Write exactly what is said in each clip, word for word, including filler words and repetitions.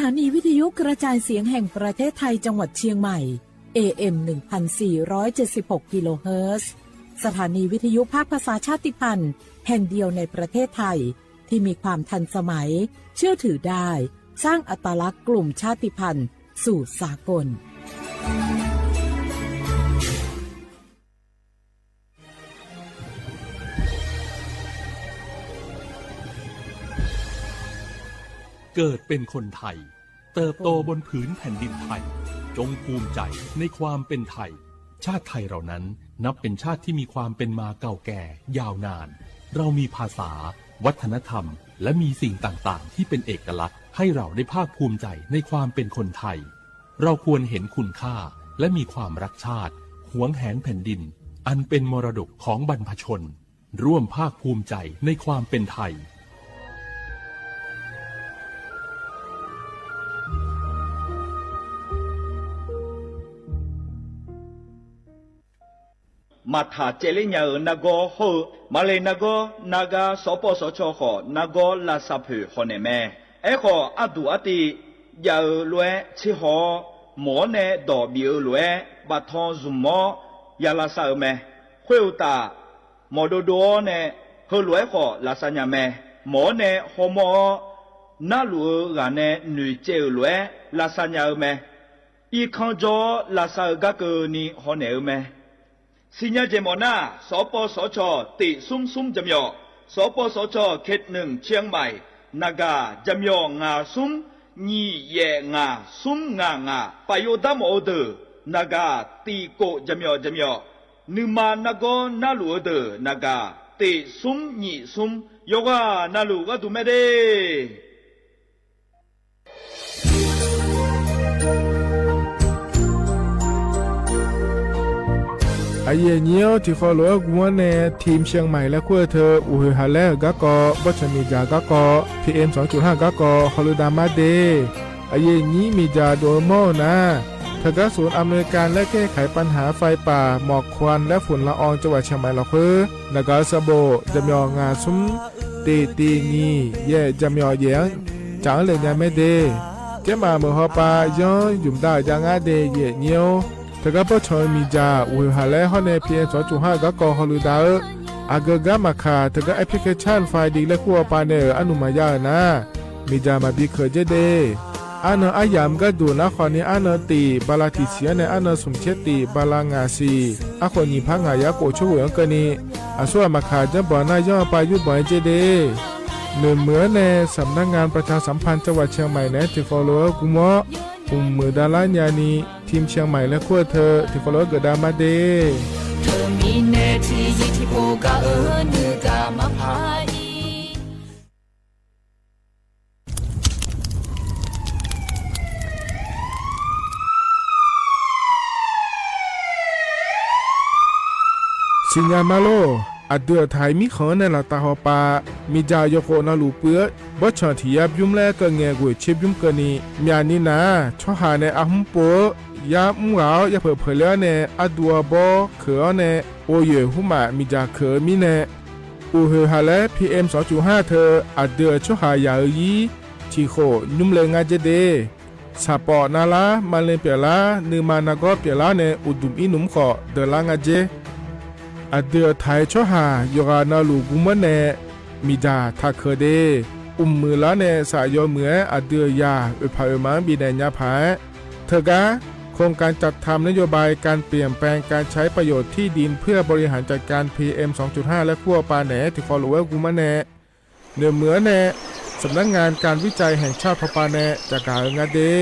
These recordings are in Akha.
สถานีวิทยุกระจายเสียงแห่งประเทศไทยจังหวัดเชียงใหม่ เอเอ็ม หนึ่งพันสี่ร้อยเจ็ดสิบหกกิโลเฮิรตซ์ สถานีวิทยุภาคภาษาชาติพันธุ์แห่งเดียวในประเทศไทย ที่มีความทันสมัย เชื่อถือได้ สร้างอัตลักษณ์กลุ่มชาติพันธุ์สู่สากล เกิดเป็นคนไทย เติบโตบนผืนแผ่นดินไทย จงภูมิใจในความเป็นไทย ชาติไทยเรานั้นนับเป็นชาติที่มีความเป็นมาเก่าแก่ยาวนาน เรามีภาษา วัฒนธรรม และมีสิ่งต่างๆ ที่เป็นเอกลักษณ์ ให้เราได้ภาคภูมิใจในความเป็นคนไทย เราควรเห็นคุณค่า และมีความรักชาติ หวงแหนแผ่นดิน อันเป็นมรดกของบรรพชน ร่วมภาคภูมิใจในความเป็นไทย Maqtaq caevler nya-euq nargawr hawr-eu, maqle nargawr nargar sawqpawv sawqcaw khawf nargawr lavsav poeq hawnaeq mae. Aerkhawf, arduq artiv jav-eu lof-aer tserhaw-awr, mawq-awr nae dawq bif-eu lof-aer baftan zmq-awr ya lavsav-eu mae. Khoeruqtaf, mawq dovdov-awr nae heulof-aer khawf lavsav nya mae. Mawq-awr nae hawmawr-awr, narluf-eu ghaq nae noeqcaev-euq lof-aer lavsav nya-eu mae. Irkanr jawr-awr lavsav-eu garkeuvni hawnaeq-eu mae. Siqnya jeq mawf nar, sawqpawv sawqcawq tiq smr smr jaqmyawf, sawqpawv sawqcawq เขตหนึ่ง เชียงใหม่ naqgaq jaqmyawf ngaq smr nyiq yaef ngaq smr ngaq ngaq, paf yov darmawf-eu deuq naqgaq tiq kof jaqmyawf jaqmyawf, nuima nargawr narluf-eu deuq naqgaq tiq smr nyiq smr, yawqghaq navluf gharduq mae de. Aqyuif aqnyir-awr, tiqkhawf lof-aer gmr-awr nae ทีมเชียงใหม่ laer kur-eu teu uqhoeq haq laer-euq garkawv, bawrtsanq miqdzaq garkawv, P M สองจุดห้า garkawv hawluiv dav mar de. Aqyuif aqnyir miqdzaq dov-eu mawr-eu nar, teugar ศูนย์อำนวยการและแก้ไขปัญหาไฟป่า หมอกควันและฝุ่นละออง จังหวัดเชียงใหม่ lafkhoer naqgaq-eu sanqbof jaqmyawf ngaq smr tiq tiq nyiq yaef jaqmyawf yaef-anr caf-anr le nya mae de. Jaermaf meuq hawpav yanr ymq dav-euq jav ngar de, aqyuif aqnyir-or. Teugar bawrtsanq-eu miqdzaq uqhoeq haq laer hawr nae P M สองจุดห้า garkawv hawluiv dav-eu, aqgeu gar maqkaq teugar application file laer kur hawpav nae-euq arnmq maqya-euq nar, miqdzaq maqbi keuq dzer de. Arnan aryamq gharduq nar khawfni arnan tiq bala tiq siq-anr nae arnan smq tser tiq bala ngaq siq, arkhof nyiq par ngaq yar khof coer ghoeq-anr keuvni, aqsur ghaq maqkaq janrbanq nar yanr-eu pav yurbanq-aer dzer de. Noeqmuiq-anr nae สำนักงานประชาสัมพันธ์จังหวัดเชียงใหม่ naeq-aer tiqkhawf lof-aer gmr-awr, mqmuiq davlar nyani ทีมเชียงใหม่ laer kur-eu teu tiqkhawf lof-aer geufdav mar de. Teumirnae tiqzir tiqpov gaq-eu nuigaq maqpar-ir. Siqnya ma lor. Aqdui aqtaq-iq mirkhanq-anr nae laftav hawpav, miqdzaq yawkhof navluf puiv-eu bawrtsanq tiq yar bymr laer keuv ngae ghoeq tser bymr keuvni, myaqni nar-aq, tsawrhaq nae arhmr pov-eu yar mr ghaq-awr yapeuq peuqler-awr nae arduv arbawr keuq-awr nae, or yoeq hmrmaf miqdzaq keuq-eu mirnae, uqhoeq haq laer P M สองจุดห้า teu aqdui-euq tsawrhaq yaq-eu ir tiqkhof nymr le ngar dzer de. Saqpawf navlar, maqle pyeuflar, nuima nargawr pyeuflar nae uqduq ir nmr khawf deuqlar nga dzer. Aqdui-euq taq-aer tsawrhaq yawqghaq navluf gmr-anr nae miqdzaq taq keuq de. Uqmuiq lar nae saf yawmuiq-aer aqdui-euq yaq oeqpaq oeqma-anr bifnaeq nya paq-aer, teugar โครงการจัดทำนโยบายการเปลี่ยนแปลงการใช้ประโยชน์ที่ดินเพื่อบริหารจัดการ P M สองจุดห้า laer kur hawpav naeq-aer tiqkhawf lof-aer gmr-anr nae, noeqmuiq-anr nae สำนักงานการวิจัยแห่งชาติ hawpav nae caqgaq-eu nga de.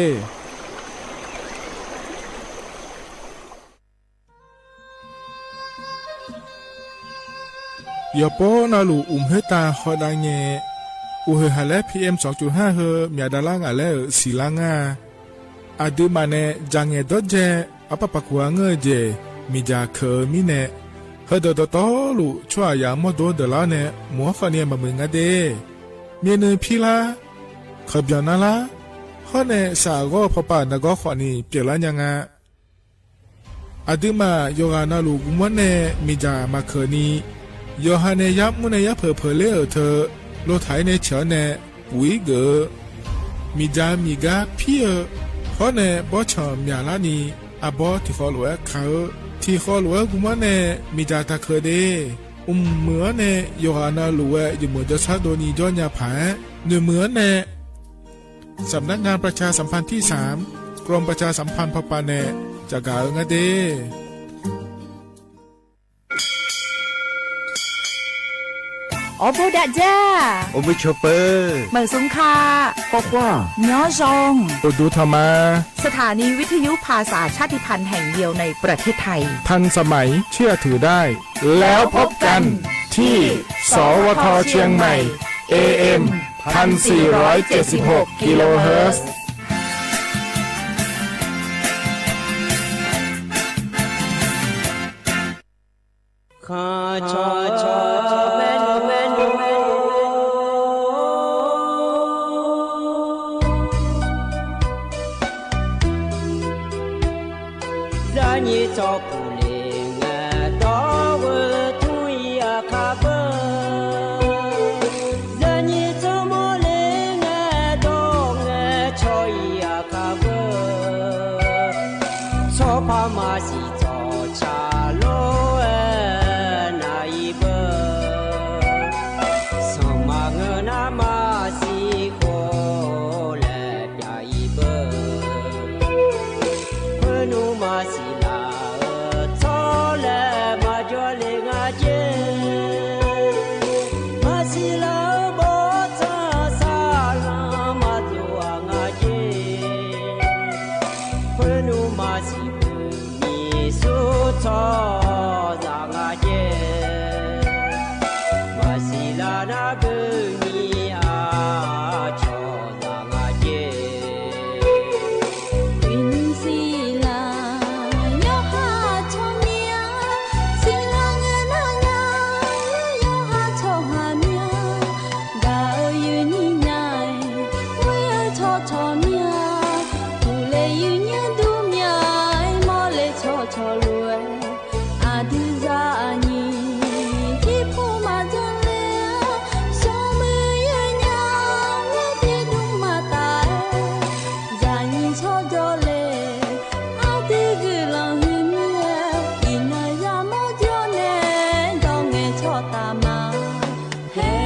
Yawqpov navluf uqmq khoertav hawdav ngae, uqhoeq haq laer P M สองจุดห้า heu myaq davlar ngaq laer-euq siqlar ngar-a. Aqduimaf nae dzaq ngaeq dawrdzae arpar paq kuq-a ngeur-eu jeq miqdzaq keuq-eu mirnae, heudeuq dawqtawvluf tsawrhaq yaq mawrdo deuqlar-awr nae mq-anr khawfni maqmuiq nga de. Myavnuiv pirlar, kaqbyanq narlar, hawr nae saf ghawr-eu pawpav-euq nargawr khawfni pyeuflar nya nga. Aqduimaf yawqghaq navluf gmr-anr nae miqdzaq maqkeuq ni, yawqha nae yar mr nae yar peuq peuq ler-euq teu, lotaq-ir nae ceuq-anr nae puq-ir geuf-eu, miqdzaq miqgar pir-eu hawr nae bawrtsanq myaqlar ni, arbawr tiqkhawv lof-aer kaq-eu, tiqkhawv lof-aer gmr-anr nae miqdzaq taqkeuq de. Mqmuiq-anr nae yawqghaq navluf-aer jeqmeuq jawrshar dov ni jawr nya paq-aer, noeqmuiq-anr nae สำนักงานประชาสัมพันธ์ที่สาม กรมประชาสัมพันธ์ พป nae caqgaq-eu nga de. Awrbof dav dzar. Awrbof cawpeu. Maqsmr ka. Khawrkhawr-aq, nymr zaw. Uqduq tanq ma. สถานีวิทยุภาษาชาติพันธุ์แห่งเดียวในประเทศไทย ทันสมัย เชื่อถือได้ แล้วพบกันที่ สวท เชียงใหม่ เอเอ็ม พันสี่ร้อยเจ็ดสิบหก กิโลเฮิรตซ์ Zaqnyiq tsawrpuq le ngae dawr-eu tmr-ir aqkar beu. Zaqnyiq tsawrmawr le ngae dawr ngae caw-ir aqkar beu. Tsawrpar maqsiq tsawrca lof-aer nav-ir beu. Sanqma ngeur nar maqsiq khof laer pyav-ir beu. Khoernmr maqsiq laf-eu tsawrlaer maqjawr le nga jer. Maqsiq laf-eu bawrtsanq saqlanq maqdov-aq nga jer. Khoernmr maqsiq beuq nyiq sur tsawrhaqzaq nga jer. Maqsiq laf nar beuq nyiq aqcawq zaq nga jer. Uiqnymr siqlaq yawqha tsawrmyanr, siqlaq ngae nar nya, yawqha tsawrhaq myanr. Gaq-eu yuifnyir nya-aer, ghoer-eu tsawrcawq myanr. Uqle yuifnyir dur myanr-aer, mawrle tsawrcawq lof-aer. Aqdui zaqnyiq tiqpov maqdzanr ler-a, smrmuiq yawnyaf-aer tiqdmr maqtaf-aer. Zaqnyiq tsawrjawr le, aqdui guiqlanq huiqmir-aer, iqnan yamawr jawr nae, dawr ngae tsawrtaf ma. Her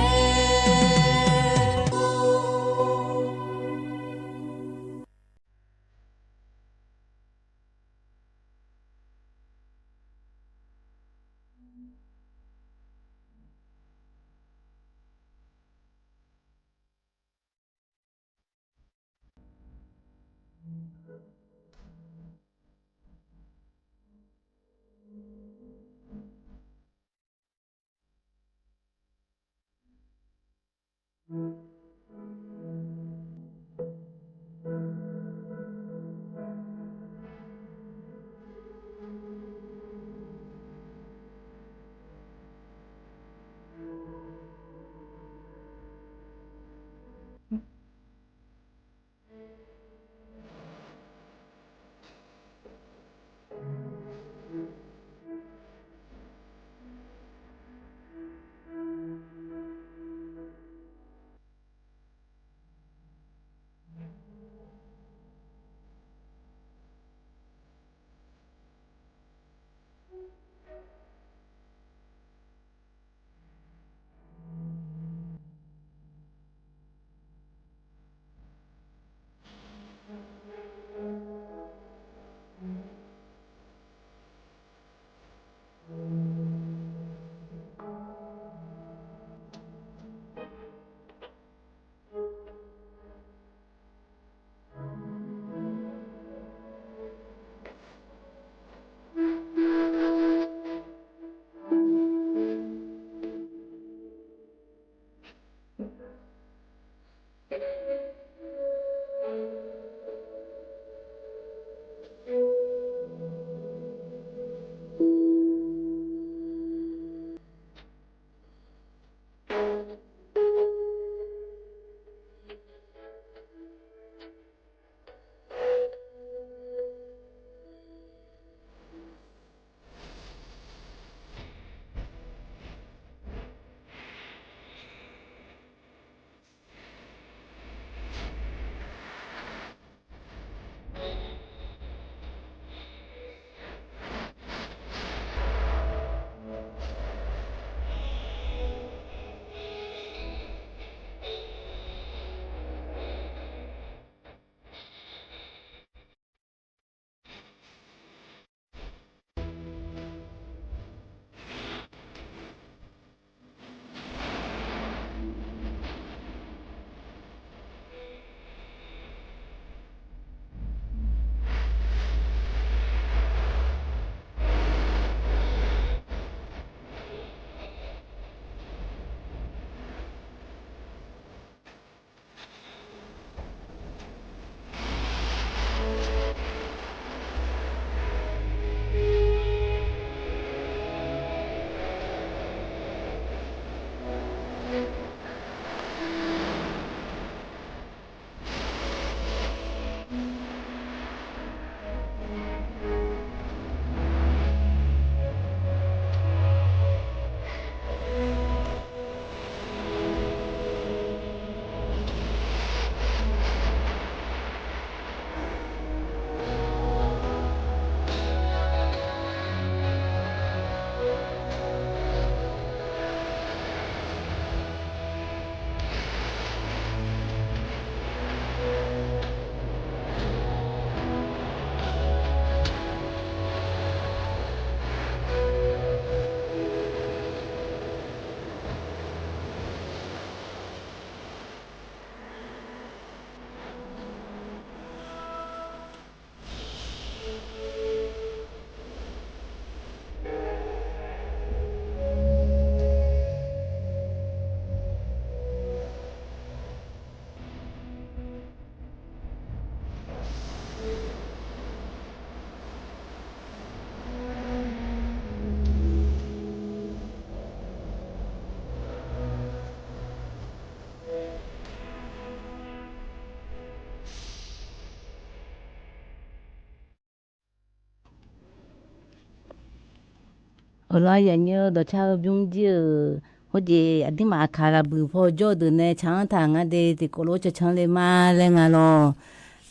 Euq lawr, aqyuif aqnyir-eu dawqcar-eu bymr jir-euq, khoerjeq aqdirmaf aqkaq lafbuiq paw jawr-eu deuq nae tsaq-anr taq nga de, tiqkawv lof cancan le ma laer nga lawr.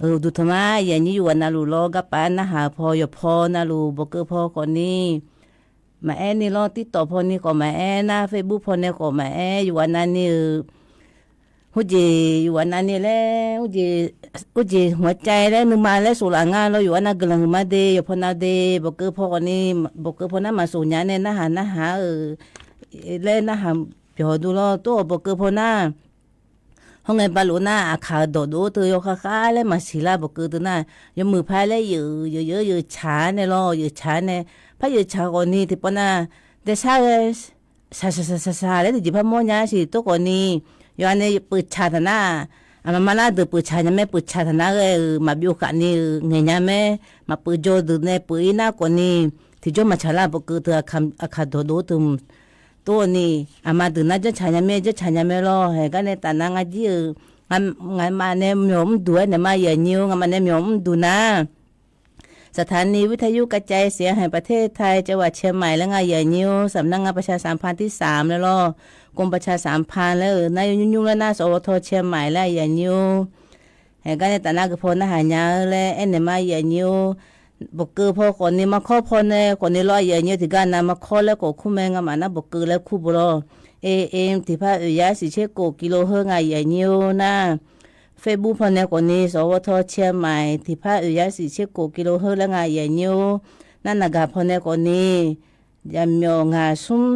Uqduq tanqma, aqyuif aqnyir yawqghaq navluf lawr, garpaf narhaq-eu paw, yawqpaw navluf, bawqkeuv paw khawfni maqaer ni lawr, TikTok pawni khawf maqaer nar, Facebook pawnae khawf maqaer, yawqghaq navni-euq khoerjeq yawqghaq navni laer, khoerjeq hmq-aer caev laer nuima laer sof laf nga lawr, yawqghaq nav guiqlanq huiqma de, yawqpaw nav de, bawqkeuv paw khawfni, bawqkeuv paw nar maqsof nya nae narhaq narhaq-euq laer narhaq byawq du lawr, tov-awq bawqkeuv paw nar. Hawr ngae balof nar, aqkaq-euq dawqdov teu yawkhav khav laer maqsiq lar bawqkeuv teu nar, yawmuiq par laer yeuq yeuq yeuq yeuq tsaq-ar nae lawr, yeuq tsaq-ar nae, par yeuq tsaq khawfni tiqpawf nar, daesar ghae shaq shaq shaq shaq shaq laer tiqjeq par mawr nya siq tov khawfni, yawqha nae peuq tsaq taq nar, aqma ma lar deuq peuq tsaq nya mae, peuq tsaq taq nar ghae-euq maqbyov khaf ni-euq ngaeq nya mae, maqpeuq jawr deuq nae peuq-ir nar khawfni, tiqjawr maqtsaq lar bawqkeuv teu aqkaq dawqdov teu mq tov-awq ni, aqma deuq nar janrtsaq nya mae, janrtsaq nya mae lawr. Haeq gar nae taf nar ngar jir-euq, ngaqmaf nae myawq mrduq-aer naeq ma aqyuif aqnyir-or, ngaqmaf nae myawq mrduq nar, สถานีวิทยุกระจายเสียงแห่งประเทศไทย จังหวัดเชียงใหม่ laer nga aqyuif aqnyir-or, สำนักงานประชาสัมพันธ์ที่สาม laer lawr, กรมประชาสัมพันธ์ laer-euq nar, yaw nymr nymr laer nar สวท เชียงใหม่ laer aqyuif aqnyir-or. Haeq gar nae taf nar geuq paw narhaq nya-eu laer aernaeq ma aqyuif aqnyir-or. Bawqkeuv paw khawfni, markawr pawnae khawfni lawr aqyuif aqnyir-or, tiqgar nav markawr laer khawf kur mae, nga'maf nar bawqkeuv laer kur bo lawr. AM tiqpar oeq yar siq tser khof kilohertz nga aqyuif aqnyir-or nar, Facebook pawnae khawfni สวท เชียงใหม่ tiqpar oeq yar siq tser khof kilohertz laer nga aqyuif aqnyir-or. Nar naqgaq pawnae khawfni, jaqmyawf ngaq smr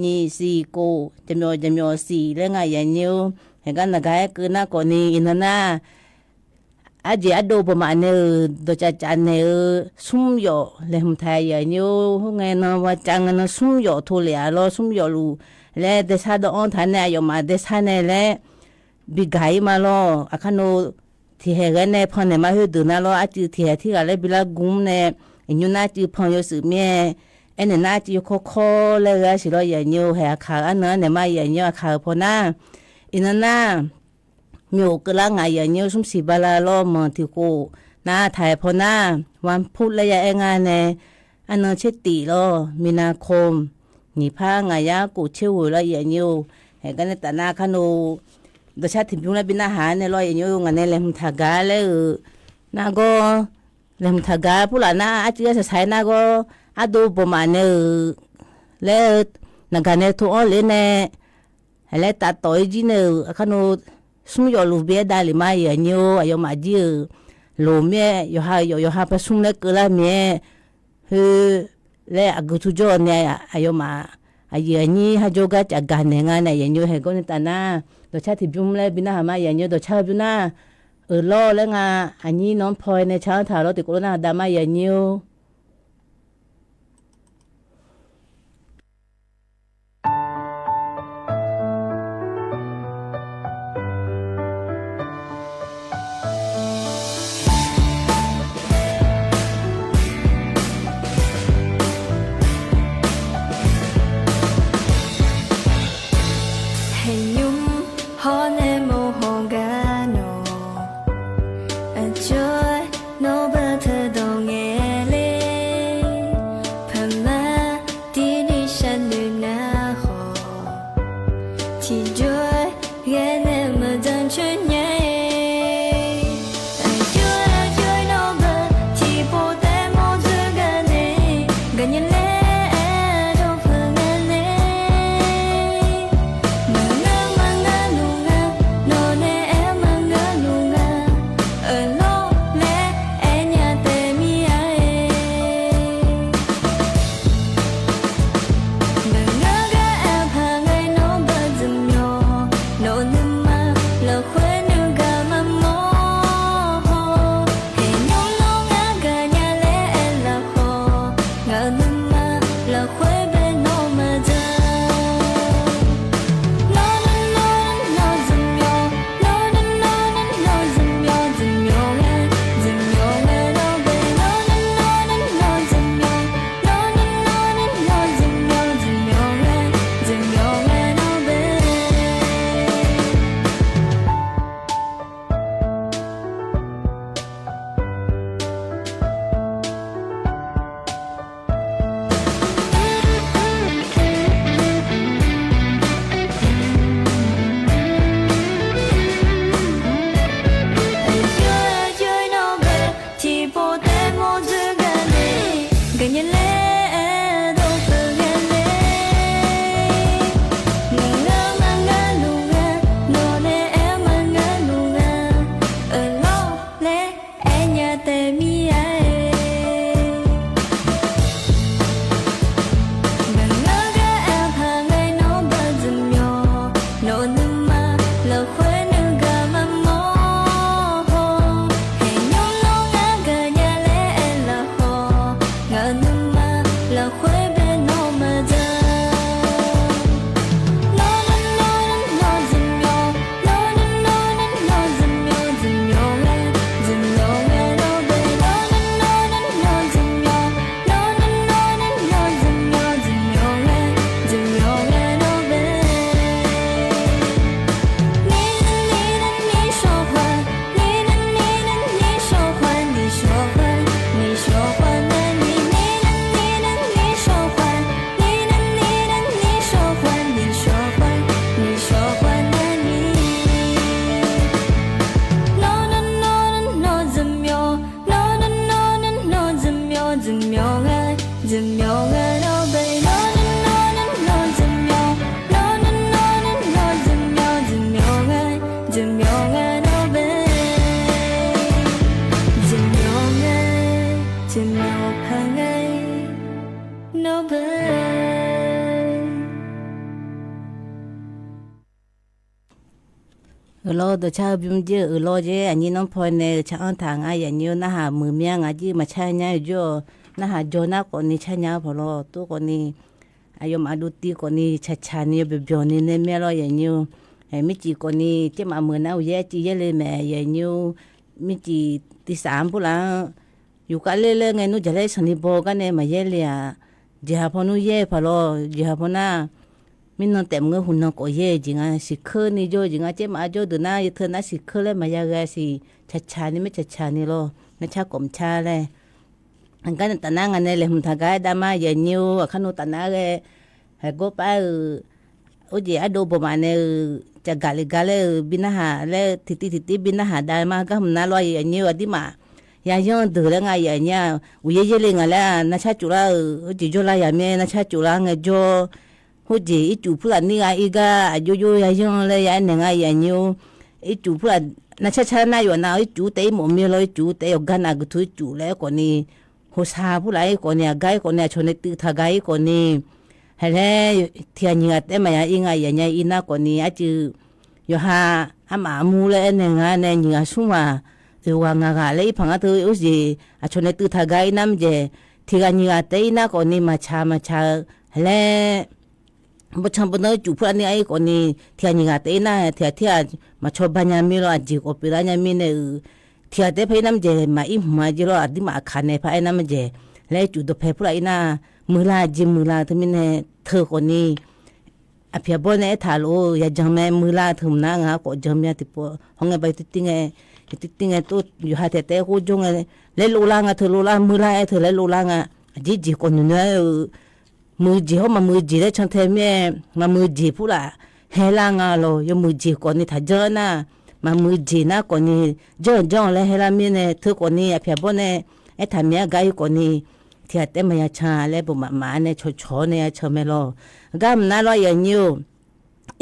nyiq siq khof jaqmyawf jaqmyawf siq laer nga aqyuif aqnyir-or. Haeq gar naqgaq-aer keuv nar khawfni iqnan nar, arjeq ardov bawqmaf nae-euq dawqcaf caf naeq-eu smr yawf laeqhmq taq aqyuif aqnyir-or. Khoer ngae nan ba cav ngae nan smr yawf to lef-a lawr, smr yawf luf laer daesar dawv-anr taq nae aqyawfmaf daesar nae laer bi gaq-ir ma lawr. Aqkar nov tiqhaeq ghae nae pannaeq ma khoerdeuq nar lawr, arcuiv tiqhaeq tirghaq laer bi lar gmr nae, iqnymr nar arcuiv pan yawshuif mir-aer, aernaeq nar arcuiv yawkawr kawr laer ghae-a siq lawr aqyuif aqnyir-or. Haeq aqkaq arnan-anr naeq ma aqyuif aqnyir-or, aqkaq-euq paw nar, iqnan nar, myawq keuvlar ngaq aqyuif aqnyir-or, smr siq bala lawr manq tiq khof nar taq-aer paw nar, วันพุธ laer ya aer nga nae, arnan tser tif lawr, มีนาคม nyiq par ngaq yar khof tser ghoeq lawr aqyuif aqnyir-or. Haeq gar nae taf nar kar nov dawqcar tiqbymr laer bi narhaq-ar nae lawr aqyuif aqnyir-or, ngaq nae laeqhmq taq gaq laer-euq nargawr, laeqhmq taq gaq purlaf nar arcuiv-aer saqsaq-aer nargawr, ardov bawqmaf nae-euq laer-eu naqgaq nae to-anr le nae, laer taf tawf-ir jir nae-euq aqkar nov smr yawf luf bi-aer davlef ma aqyuif aqnyir-or. Aqyawfmaf jir-euq loq mir-aer yawqha-euq yawf yawqha par smr laer keuvlar mir-aer, khoer laer aqgeu tur jawr-eu nae aqyawfmaf aqyuif aqnyir har jawrgar caf gaq naeq nga nae aqyuif aqnyir-or. Haeq gar nae taf nar dawqcar tiqbymr laer bi narhaq ma aqyuif aqnyir-or, dawqcar-eu bymr nar, euq lawr laer nga, aqnyir nan paw-aer nae car-anr taq lawr tiqkawv lof nar haqda ma aqyuif aqnyir-or. Haeqnymr hawr nae mawr haw gar nawq, aqjox-aer nawr beu teu dawq ngae ler, paqma tirni sharnoeq nar khawf, tiqjox-aer ghae nae meuq dzan coer nya-aer, aqjox-aer aqjox-aer nawr beu tiqpov taef mawr dzeur gar nae, gaqnya laer aer dawr peuq nga nae, maqngeur maqngeur luf nga, nawq nae aer maqngeur luf nga, euq nawr laer aer nya taef mir-a-aer. Maqngeur gar aer paq ngae nawr beu dzmqmyawf, nawq-euq nuima lafkhoer nuigaq maqmawr haw, haeqnymr nawr ngar gaqnya laer aer lafkhawf, ngaq-euq nuima lafkhoer bae nawr maqdzaq. Nawr nawr nawr nawr dzmqmyawf, nawr nawr nawr nawr dzmqmyawf, dzmqmyawf ngae, dzmqmyawf ngae nawr bae, nawr nawr nawr nawr dzmqmyawf, nawr nawr nawr nawr dzmqmyawf, dzmqmyawf ngae, dzmqmyawf ngae nawr bae. Lafkhoer bae nawr maqdzaq. Nawr nawr nawr nawr nawr dzaqmyawf, nawr nawr nawr nawr nawr dzaqmyawf, dzaqmyawf ghae, dzaqmyawf ghae nawr bae, nawr nawr nawr nawr nawr dzaqmyawf, nawr nawr nawr nawr nawr dzaqmyawf, dzaqmyawf ghae, dzaqmyawf ghae nawr bae. Nawr nawr nawr nawr dzaqmyawf, nawr nawr nawr nawr nawr dzaqmyawf, dzaqmyawf ghae, dzaqmyawf ghae nawr bae, nawr nawr nawr nawr nawr dzaqmyawf, nawr nawr nawr nawr nawr dzaqmyawf, dzaqmyawf ghae, dzaqmyawf ghae nawr bae, dzaqmyawf ghae, dzaqmyawf paq ghae nawr bae. Euqlawr dawqcar-eu bymr jir-euq euqlawr jer aqnyir nanrpaw nae-eu tsaq-anr taq ngar yanyir-eu narhaq muiqmya ngaq jir maqcar nya-eu jawr-awq. Narhaq jawr nar khawfni car nya-eu paqlawr tov khawfni, aqyawfmaf dovtiv khawfni caqcaq ni yawbyawq byawq ni nae maer lawr yanyir-eu. Mircif khawfni caermaf meuq nar uqyaer civ yaerle mae yanyir-eu. Mircif tiqsaf-anr purlaf-anr yufkhav ler laer ngae nmr jaqlaer sanqni baw gar nae maqyaer le-aq, jeqhaq paw nmr yaer-eu paqlawr jeqhaq paw nar mirnan taef maqngeur huqnan khawf yaer-eu jeq nga. Siqkeurni jawr-eu jeq nga. Caermaf jawr deuq nar yawteu nar siqkeur laer maqya ghae siq, caqcaq ni maer caqcaq ni lawr, narcar khawf maqcar laer. Aqgar nae tafnar nga nae laeqhmq taq gar-aer dav ma yanyir-eu. Aqkar nmr tafnar ghae, haeqgawr pav-euq, orjeq ardov bawqmaf nae-euq caqgaq le gar laer-euq bi narhaq laer tiqtiv tiqtiv bi narhaq dav ma. Gar hmq nar lawr yanyir-eu aqdirmaf yayanr-eu deuq laer nga yanyir-a. Uqyaer yaerle ngaq laer-aq narcar cuf lar-euq, orjeq jawrlar yaq mir-aer narcar cuf lar ngae jawr. Khoerjeq ircuf purlaf nir gha ir gar aqjox jox yayanr laer ya aernaeq nga yanyir-eu. Ircuf purlaf narcar car nar yawf nav ircuf taef ir mawf mir lawr ircuf taef yawqgar nav guiqtu ircuf laer aerkhawfni, hoqsaq purlaf ir khawfni aqgar ir khawfni aqcawq nae tuiv taq gar ir khawfni, haiq laer tiq ghaq nyiq ghaq taef maqya ir nga yanya ir nar khawfni arcuiv yawqha armaf armur laer aernaeq nga nae nyiq ghaq smr ghaq oeq ghaq ngaq ghaq laer ir paq ngar teu orjeq aqcawq nae tuiv taq gar ir nar maqjeq, tiq ghaq nyiq ghaq taef ir nar khawfni maqtsaq maqtsaq-eu, haiq laer bawrtsanr bawrdanr ircuf purlaf nir-a ir khawfni, tiq ghaq nyiq ghaq taef ir nar tiq ghaq tir ghaq maqcawba nya mir lawr aqjeq khawf pyeuflar nya mirnae-euq, tiq ghaq taef par ir nar maqjeq maq ir hmq-a jeq lawr aqdirmaf aqkaq nae par aer nar maqjeq, laer ircuf dawqpae purlaf ir nar, muiqlar jeq muiqlar teumirnae teu khawfni, aqpiq aqbawr nae aertaq lof-eu yajan mae muiqlar teu mq nar ngaq khawf jan mya tiqpov hawr ngae ba tirtir ngae, tirtir ngae tov yawqha taef taef khoer jawr ngae, laer lov lar nga teu lov lar muiqlar aer teu laer lov lar nga, aqjeq jeq khawf noeq noeq-aer-eu, muiq jeq hawr maqmuiq jeq laer cantae mir-aer, maqmuiq jeq purlaf haelar nga lawr yawmuiq jeq khawfni taqjanr nar, maqmuiq jeq nar khawfni janr-euq janr-eu laer haelar mirnae teu khawfni aqpiq aqbawr nae aertaq mir-a gar ir khawfni, tiq ghaq taef maqya can laer bawqmaf maf-a nae cawqcawq-awr nae ya can mae lawr. Gar mq nar lawr yanyir-eu,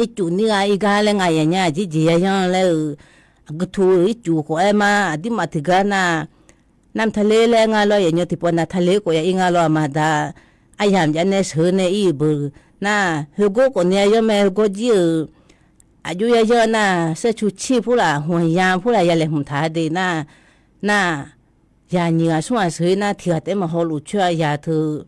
ircuf nir gha ir gar laer nga yanya aqjeq jeq yayanr laer-euq, aqgeu tu-euq ircuf khawf aer ma aqdirmaf tiqgar nar, Navtale laer nga lawr yanyir tiqpov Navtale khawf ya ir nga lawr aqma da, aryamq jav nae sheuq-eu nae ir-euq beu nar, heugawr khawfni ya yanr mae heugawr jir-euq, aqjox yayanr nar, saercu cir purlaf hmqyan purlaf ya laeqhmq taq-a de nar, nar, yaq nyiq ghaq smr ghaq sheuq-ir nar tiq ghaq taef maqhaw lof coer-a yaq teu,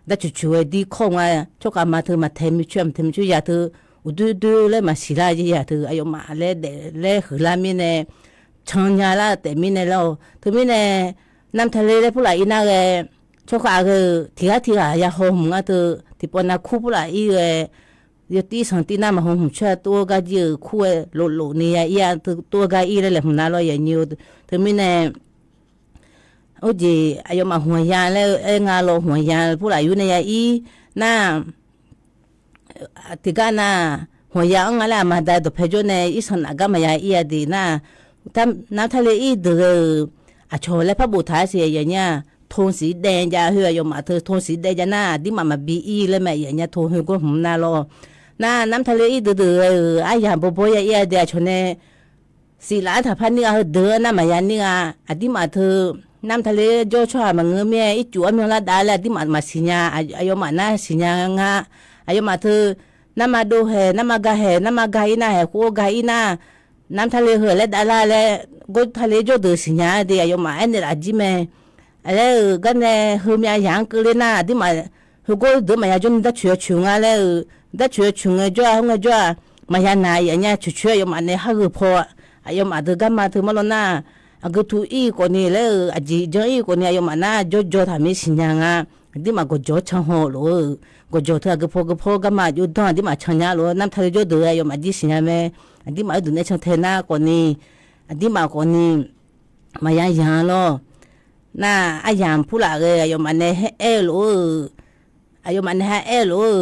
darcuq cuq ghae dir kawr nga, tsawrkhav ma teu maqtae mir coer maqtae mir coer yaq teu, uqdoer doer laer maqsiq lar jeq yaq teu aqyawfmaf laer daef laer huiqlar mirnae, cannya lar-eu taef mirnae lar-awr teumirnae, Navtale laer purlaf ir nar ghae, tsawrkhav ghae-eu tiq ghaq tiq ghaq ya haw hmq ngar teu, tiqpov nav kur purlaf ir ghae, yawtir sanqtir nar maqhaw hmq coer-a tov-eu gar jir-euq kur ghae loflof ni ya ir-a teu tov-eu gar ir laer laeqhmq nar lawr yanyir-eu, teumirnae, orjeq aqyawfmaf hmqyan laer aer nga lawr hmqyan purlaf yur nae ya ir nar, tiqgar nar, hmqyan-anr nga laer aqma da dawqpae jawr nae irsanq naf gar maqya ir-a de nar, Navtale ir deuq ghae-euq, aqcawq laer par boftaq-a siq yanyir-a, โทนสีแดง jav khoer aqyawfmaf teu โทนสีแดง jav nar aqdirmaf maqbi ir laer mae yanya โทน heugawr hmq nar lawr. Nar Navtale ir deuq deuq ghae-euq aryamq bawbaw ya ir-a de aqcawq nae siqlaf-anr taqpar nir gha heudeuq-anr nar maqya nir gha, aqdirmaf teu, Navtale jawr tsawrhaq maqngeur mir-aer ircuf armyan lar dav laer aqdirmaf maqsiq nya, aqyawfmaf nar siqnya nga, aqyawfmaf teu, narma dov haeq narma ga haeq narma ga ir nar haeq khoer ga ir nar, Navtale heu laer dav lar laer, Gawrtale jawr deuq siqnya-a de aqyawfmaf aernaeq laf jir mae. Laer-euq garnae heumyav yaq-anr keuvler nar aqdirmaf Heugawr deuq maqya jawr ni darcoeq yawcoeq nga laer-eu, darcoeq yawcoeq ngae jawr-a, hawr ngae jawr-a, maqya naq yaf nya coeq coeq-aer aqyawfmaf nae har gheu paw, aqyawfmaf deuq garma teu mar lawr nar, aqgeu tu ir khawf ni laer-eu, aqjeq janr ir khawf ni aqyawfmaf nar jawrjaw taq mir siqnya nga. Aqdirmaf gawqjawq-anr canhaw lof-eu, gawqjawq teu aqgeu paw geu paw garma aqjox danr aqdirmaf cannya lof-eu, narma tale jawr deuq-eu aqyawfmaf jir siqnya mae. Aqdirmaf-anr duq nae cantae nar khawf ni, aqdirmaf khawf ni maqya yanq lawr. Nar aryamq purlaf ghae aqyawfmaf nae aer-eu lof-eu, aqyawfmaf nae aer-eu lof-eu,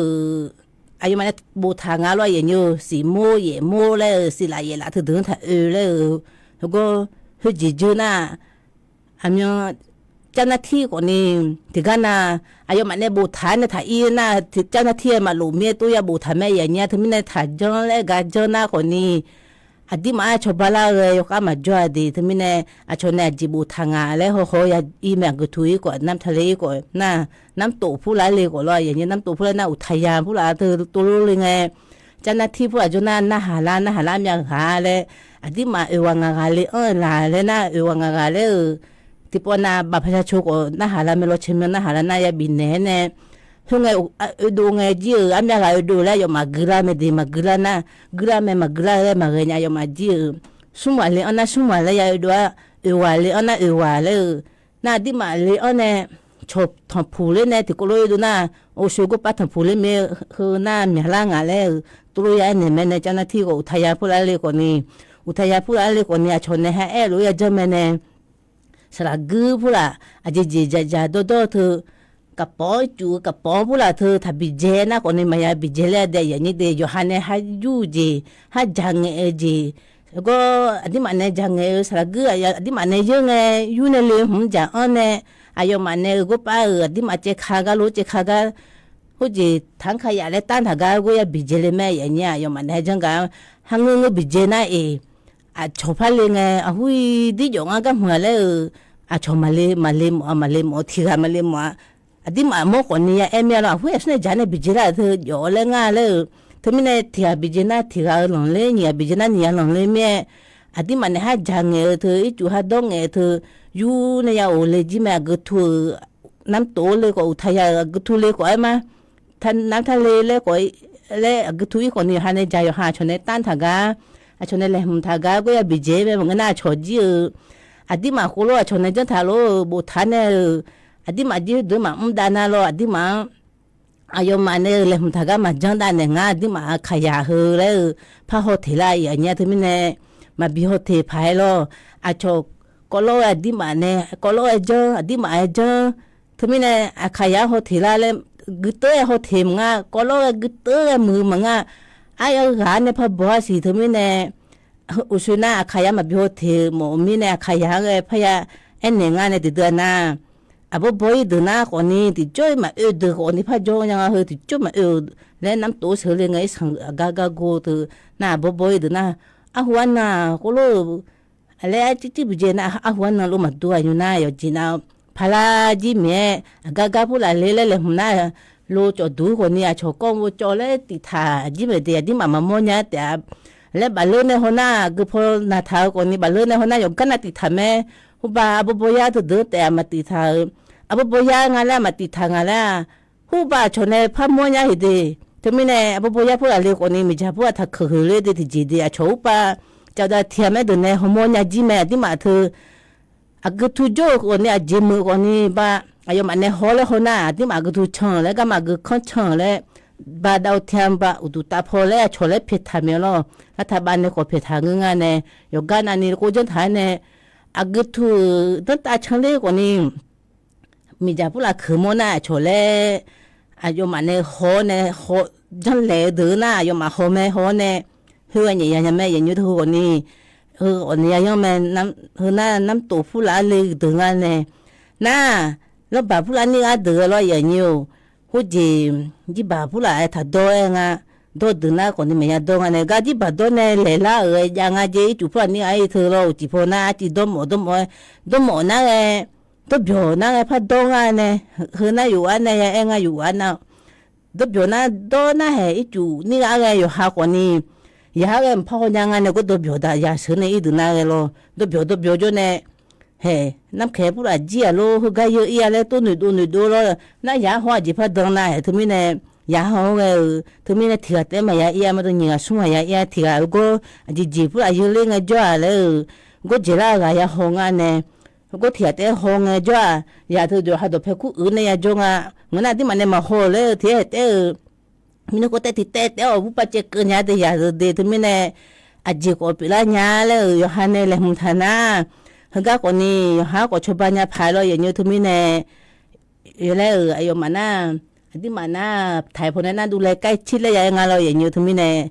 aqyawfmaf nae boftaq nga lawr, aqyuif aqnyir-eu, siqmor yaefmor laer-eu, siqlaf yaeflaf teudeuq-anr taq oe laer-eu, heugawr khoerjeq dzeur nar, aqmyan เจ้าหน้าที่ khawf ni, tiqgar nav, aqyawfmaf nae boftaq-aer nae taq ir nar, เจ้าหน้าที่-aer maqlof mir-aer tov ya boftaq mae, aqyuif aqnyir-a, teumirnae taq janr laer gar janr nar khawf ni, aqdirmaf-anr cawba lar ghae yawkhav maqjawr-a de, teumirnae aqcawq nae aqjeq boftaq nga laer hawhaw-awr ya ir mae, aqgeu tu ir khawf, narma tale ir khawf nar, nartof purlaf le khawf lawr, aqyuif aqnyir, nartof purlaf nar uqtaya purlaf teu tov lor le ngae, เจ้าหน้าที่ purlaf jawr nar narhaq lar narhaq lar myav ghaq laer, aqdirmaf oeq ghaq ngaq ghaq le anr-eu laq laer nar, oeq ghaq ngaq ghaq laer-eu, tiqpawf nav bafpaq ya co khawf narhaq lar mae, lawr cae myan narhaq lar nar ya bifnaeq-aer nae, khoerngae oedov ngae jir-euq armyav ghaq oedov laer aqyawfmaf guilar mae de, maqguilar nar, guilar mae maqguilar laer maqghae nya, aqyawfmaf jir-euq, smr ghaq le anr nar smr ghaq laer ya oedov-ar, oeq ghaq le anr nar oeq ghaq laer-eu, nar aqdirmaf le anr nae cawq tanqpuq ler nae tiqkawv lof-aer dov nar, oqsoeq gawrpav tanqpuq ler mae, heu nar myaqlar ngaq laer-eu, tov lof ya aernaeq mae nae, เจ้าหน้าที่ khawf uqtaya purlaf le khawf ni, uqtaya purlaf le khawf ni aqcawq nae ha aer lof-aer ya janr mae nae, saqlaq guir purlaf aqjeq jeq dzaqdzaq dawrdawr teu, kaqpawf-anr cuf-eu kaqpawf-anr purlaf teu taq biqdzae nar khawf ni maqya biqdzae laer daef yaf nyir de, yawqha nae ha yur-eu jeq, ha dzaq ngaeq-eu jeq, gawr aqdirmaf nae dzaq ngaeq-eu saqlaq guir aqdirmaf nae yeur ngae, yur nae le hmq-anr dzaq anr nae, aqyawfmaf nae-eu gawrpav-euq aqdirmaf caevka gar lof caevka gar, khoerjeq taq-anr ka yaf laer tanr taq gar ghoer ya biqdzae le mae, yaf nyir aqyawfmaf nae ha janr gar, ha ngeur ngeur biqdzae nar-eq, aqcawq par le ngae, aqhur-i dirjawf ngar garhmq-a laer-eu, aqcawq maqle maqle mawf-a, maqle mawf-a, tiq ghaq maqle mawf-a. Aqdirmaf mawr khawf ni ya aer mir-a lawr, aqhur-aq smr nae jaq nae biqdzae lar-euq teu jawf-awr laer ngar laer-eu, teumirnae tiq ghaq biqdzae nar tiq ghaq-eu lanqler, nyiq ghaq biqdzae nar nyiq ghaq lanqler mir-aer, aqdirmaf nae ha dzaq ngaeq-eu teu, ircuf ha dawr ngaeq-eu teu, yur nae ya of le jir mae, aqgeu tu-euq nartof le khawf uqtaya-euq aqgeu tu le khawf aer ma, narma tale laer khawf, laer aqgeu tu ir khawf ni yawqha nae dzaq, yawqha aqcawq nae tanr taq gar, aqcawq nae laeqhmq taq gar ghoer ya biqdzae mae, maqngeur nar aqcawq jir-eu, aqdirmaf khoerlof aqcawq nae janr taq lof-eu boftaq nae-euq, aqdirmaf jir deuq maqmr dav nar lawr, aqdirmaf-anr aqyawfmaf nae-eu laeqhmq taq gar maqjanr dav naeq ngar, aqdirmaf aqkaqyaq heu laer-eu par haw teq lar, yaf nyir-a, teumirnae maqbi haw teq paq-aer lawr, aqcawq kawvlawr-aer aqdirmaf nae kawvlawr-aer janr, aqdirmaf-aer janr, teumirnae aqkaqyaq-anr haw teq lar laer, guiqteur-aer haw teq maqnga, kawvlawr-aer guiqteur-aer muiq-eu maqnga, aryaf ghaq-anr nae par baw-ar siq, teumirnae uqshoe nar aqkaqyaq maqbi haw teq-eu mawf-eu mirnae aqkaqyaq-anr ghae parya aernaeq ngar nae tiqdeuq-a nar, aqbawr baw-ir deuq nar khawf ni tiqjawr-ir maqoe deuq khawf ni par jawr nya nga, heu tiqjawr maqoe-eu laer nartof sheuq le ngae, irsanq aqgar gar gor teu nar, aqbawr baw-ir deuq nar, arhu arnan khoerlof-eu laer arcir cir buq dzae nar, arhu arnan lof maqdur-aq nymr nar, yawqjeq nar, paqlar jir maeq-aer aqgar gar purlaf le laer laeqhmq nar, lo cawv duq khawf ni aqcawq kawv ghovcawv laer tiq taq jir maeq de, aqdirmaf maqmawr nya taef-a laer bafleur nae haw nar, aqgeu paw naqtaq-eu khawf ni bafleur nae haw nar yawqgar nav tiq taq mae. Khoerbav arbawr bawr yar teudeuq-anr taef-a maqtiq taq-euq, arbawr bawr yar nga laer maqtiq taq nga laer-aq, khoerbav aqcawq nae par mawr nya heq de. Teumirnae arbawr bawr yar purlaf le khawf ni miqdzaq pur-aq taq keuq heuq ler de tiqjeq de, aqcawq khoerbav cavdav tiq ghaq maer deuq nae hawmawr nya jir mae, aqdirmaf teu aqgeu tu jawr-eu khawf ni aqjeq meuq khawf ni ba, aqyawfmaf nae haw laer haw nar aqdirmaf aqgeu tu can-euq laer, garma aqgeu kanr can-euq laer, badav tiq ghaq ba uqduq taf paw laer aqcawq laer paeq taq maeq lawr. Lar taq bav nae khawf paeq taq ngeur nga nae, yawqgar navni kov janr taq-aer nae, aqgeu tu-euq danrtav canler khawf ni miqdzaq purlaf keuq mawr nar aqcawq laer, aqyawfmaf nae haw-awr nae, janrlaeq-eu deuq-eu nar aqyawfmaf haw mae, haw-awr nae, heu-aq nyaef ya nya mae, yaf nyoer teu heu khawf ni, heu khawf ni ya yanr mae, heu nar nartof purlaf-aer le deuq nga nae, nar, lawrbaq purlaf nir ghar deuq-eu lawr yaf nyoer-or, khoerjeq jirbaq purlaf-aer taq dawr-aer nga, dawr deuq nar khawf ni maqya dawr nga nae, gar jirbaq dawr nae laeqlar-euq-aer jav nga jeq, ircuf purlaf nir ghar-ir teu lawr, uqcif paw nar arciv dawrmawf dawrmawf-aer, dawrmawf nar ghae, dawrbyawq nar ghae par dawr nga nae, heu nar yuf-ar nae ya aer nga yuf-ar nar, dawrbyawq nar dawr nar haeq ircuf nir ghar ghae yawqha khawf ni, yaqhar ghae mqpar haw nya nga nae gawr dawrbyawq daq yasheuq nae ir deuq nar ghae lawr, dawrbyawq dawrbyawq jawr nae haeq, narkaeq purlaf jir-aq lor, heugar yeu ir-a laer tov noeqdov noeqdov lor. Nar yaq-anr haw-aq jeq par dan nav-aeq teumirnae, yaq-anr haw-aer ghae-euq teumirnae tiq ghaq taef-aer maqya ir-a, maqdov nyiq ghaq smr ghaq ya ir-a, tiq ghaq-eu gawr aqjeq jeq purlaf yeu ler ngaejawr-aq laer-euq gawr jeq lar-eu ghaq ya haw nga nae, gawr tiq ghaq taef-aer haw ngaejawr-aq, yaq teu dawq ha dawqpae kur uiq nae ya jawr nga. Ngeur nar aqduimaf nae maqhaw-euq laer-eu tiq aer taef-aer-euq mirnae khoertav tiq taev taef-aer awq bur pav caev keuv nya teu yaq deuq de teumirnae, aqjeq khawf pyeuflar nya laer-euq yawqha nae laeqhmq taq nar, heugar khawfni yawqha khawf cawba nya paq lawr yaf nyi-eu teumirnae, yawlaer-euq aqyawfmaf nar, aqduimaf nar taq paw nae nar duvlae kaer tir laer ya-aer nga lawr yaf nyi-eu teumirnae,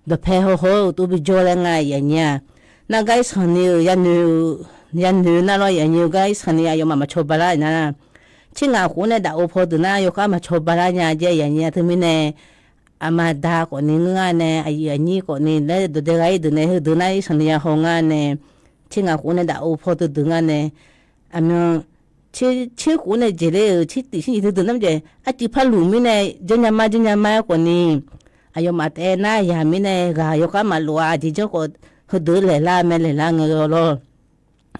dawqpae hawhaw-eu uqtov bijawr laer nga yaf nyi-a. Nar gar irsanq ni-euq yanoeq-eu, yanoeq-eu nar lawr yaf nyi-eu gar irsanq ni aqyawfmaf maqcawba lar nar, tser ngaq khof nae daf-eu paw deuq nar yawkhav maqcawba lar nya jaev yaf nyi-a teumirnae, aqma da khawfni ngeur nga nae, aqyuif aqnyir khawfni laer dawqdae gha ir deuq nae heudeuq nar irsanq ni ya haw nga nae, tser ngaq khof nae daf-eu paw teudeuq nga nae, aqmyan tser khof nae jeq ler-euq tser tiq tser nyiq teudeuq nar maqjeq arcuiv par luf mirnae janrnya mar janrnya mar-aer khawfni, aqyawfmaf taef nar yaq mirnae ghaq yawkhav maqlof-a jeq janr khawf, heudeuq laeqlar mae laeqlar ngae lawr.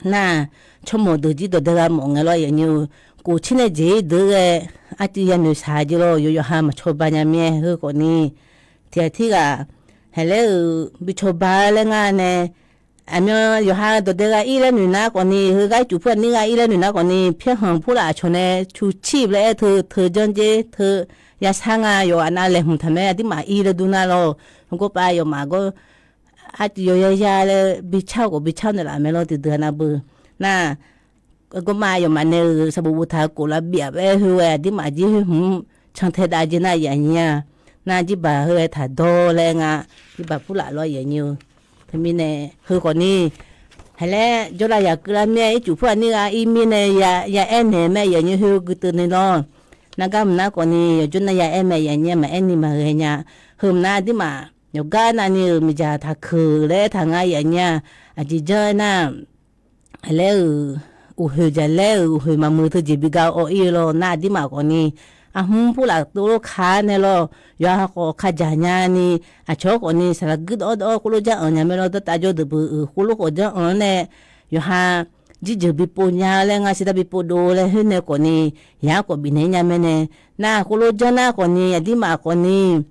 Nar, tsawrmawq deuq jir dawqdae gha mawf ngae lawr yaf nyi-eu, khof tser nae jeq ir deuq ghae, arcuiv yanoeq shaq jeq lawr yawqha maqcawba nya mir-aer heu khawfni, tiq ghaq tirghaq haeq laer-euq bi cawba laer nga nae, aqmyan yawqha dawqdae gha ir laer noeq nar khawfni, heugar ircuf pur aqnir gha ir laer noeq nar khawfni, pyaer hanq purlaf aqcawq nae cu cir laer aer teu teu janr jer teu yashar nga yawf aqnav laeqhmq taq mae aqduimaf ir laer dur nar lawr, gawrpav yawfmaf gawr arcuiv yawya ya laer bi car khawf bi car naeqlaf mae lawr tiqdeuq aqnav beu. Nar, gawrma yawfmaf nae-euq sanqbof boftaq-eu khof lavbif-aq baer heu ghae aqduimaf jir hoerhmq cantae dav jeq nar yaf nyi-a. Nar jirbaq heu ghae taq dawr laer nga, jirbaq purlaf lawr yaf nyi-eu. Teumirnae heu khawfni, haeq laer jawrlav yaq keuvlar mir-aer ircuf pur aqnir gha ir mirnae ya aer naeq mae yaf nyi heu guiteuv ni lawr. Nar gar mq nar khawfni yawqjawr nar ya aer mae yaf nyi-a maqaer ni maqghae nya. Heu mq nar aqduimaf yawqgar navni-euq miqdzaq taqkeuq laer aertaq nga yaf nyi-a. Aqjeq janr aernar, laer-euq, uqhoeq jaqlaer-euq uqhoeq maqmuiq teujeq bi ga awv ir-eu lawr nar aqduimaf khawfni, arhmr purlaf tov lof ka nae lawr, yawqha khawf ka dzaq nyani, aqcawq-anr khawfni saqlaq guir dawv-awr dawv-awr khoerlof janr anq nya mae lawr dawrtav jawr deuq beu-euq khoerlof khawf janr anq-anr nae, yawqha jirjeuq bi pov nya laer nga siqdar bi pov dov laer khoer nae khawfni, yaq-anr khawf bifnaeq nya mae nae, nar khoerlof janr nar khawfni aqduimaf khawfni,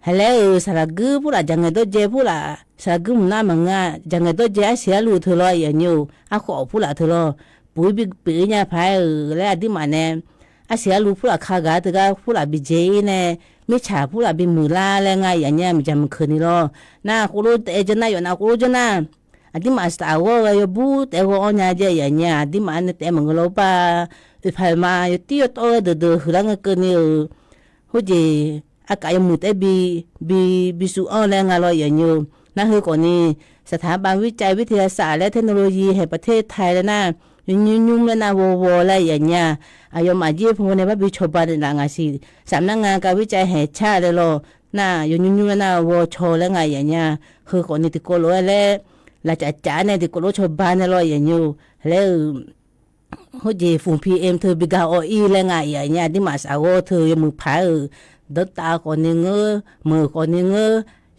haeq laer-euq saqlaq guir purlaf jaqngaeq dawrjae purlaf saqlaq guir mq nar maqngeur-a jaqngaeq dawrjae arsiq arluv teu lawr yaf nyi-eu arkhawf purlaf teu lawr, puq-ir bi pyeuf-ir nya paq-aer-euq laer aqduimaf nae, arsiq arluv purlaf ka gaq-a teugar purlaf bi dzae-ir nae, mirtsaq purlaf bi muiqlar laer nga yaf nyi-a miqdzaq maqkeuq ni lawr. Nar khoerlof taef janr nar yawf nav khoerlof janr nar, aqduimaf saf ghawr ghae yawbur taef ghawr-anr nya jaev yaf nyi-a aqduimaf nae taef maqngeur lawr bar, oeqpaq oeqma yawtir yawtawv ghae deuqdeuq huiqlar ngae keuvni-euq, khoerjeq aqkaf yawmuiq taef-aer bi, bi, bi shuv-anr laer nga lawr yaf nyi-eu. Nar heu khawfni, saqtaq-anr bav vir cav vir teu ya saf laer เทคโนโลยี haeq ประเทศไทย laer nar, yawnymr nymr laer nar ghawghaw laer yaf nyi-a, aqyawfmaf jir paw nae bar bi cawba naeqlaf ngaq siq, saf nar nga kav vir cav haeq car laer lawr, nar yawnymr nymr laer nar ghaw caw laer nga yaf nyi-a, heu khawfni tiqkawv lof-aer laer, lafcaf caf-aer nae tiqkawv lof cawba nae lawr yaf nyi-eu, laer-euq, khoerjeq ฝุ่น PM teu bi ga awv ir laer nga yaf nyi-a aqduimaf saf ghawr teu yawmuiq paq-aer-euq, dawrtav khawfni ngeur, meuq khawfni ngeur,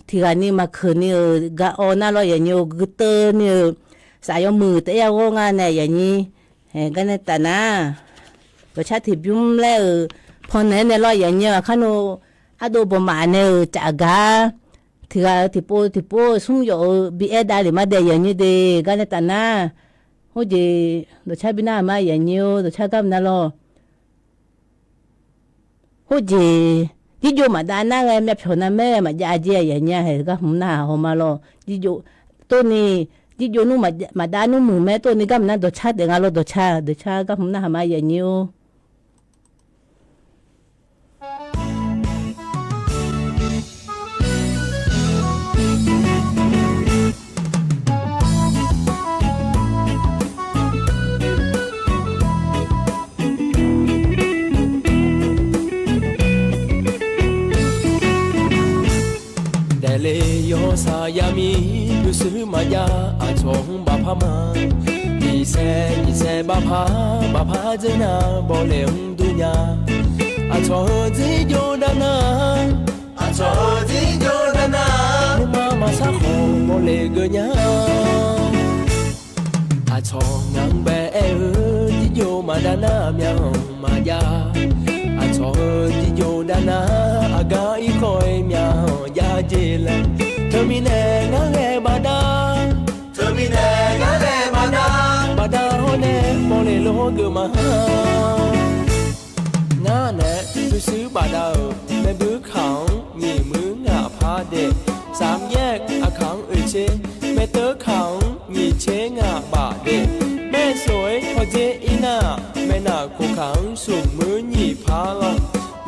tiqghaq ni maqkeuq ni-euq ga awv nar lawr yaf nyi-eu guiteuv ni-euq, saf yawmuiq taef-aer ya ghawr nga nae yaf nyi, gar nae taf nar, dawqcar tiqbymr laer-euq, pannaeq-aer nae lawr yaf nyi-eu aqkar nmr, ardov bawqmaf nae-euq caf gar, tiqghaq-eu tiqpov tiqpov-eu smr yawf-eu bi aer dav lef mar dae yaf nyi de, gar nae taf nar, khoerjeq dawqcar bi narhaq ma yaf nyi-eu dawqcar gar mq nar lawr. Khoerjeq jirjov maqdav nar ghae myavpyawq navmaer ghae maqjav jeq yaf nyi-a haeq gar hmq narhaq haw ma lawr. Jirjov, tov ni, jirjov nmr maqdav nmr muiq mae tov ni gar mq nar dawqcar daef nga lawr dawqcar, dawqcar gar hmq narhaq ma yaf nyi-or. Daefle yawsaq yamir pyurshuir maqjav aqcawq-anr bafpar ma. Nyiqsaer nyiqsaer bafpar bafpar dzeur nar bawle-anr dur nya. Aqcawq-eu dzerjov dav nar, aqcawq-eu dzerjov dav nar, nuima maqsar khawf bawle geur nya. Aq Aqcawq ngaq-anr bae aer-eu, jirjov maqdav nar myaq-anr maqjav. Aqcawq-eu jirjov dav nar, aqgar irkawv-aer myaq-anr jav jeq laer. Teumirnae ngar ghae baqda, teumirnae ngar ghae baqda, baqda hawr nae mawrle lor geuf ma. Ngar nae pyurshuir bafdav-euq, maeqbuir kaq-anr nyiq muir ngaq par daef, safyaer aqkaq-anr oeqtser, maeqteuv kaq-anr nyiq tser ngaq baf daef, maeqsof-aer hawdzer ir nar, maeqnaq khof kaq-anr smq muir nyiq par lawr,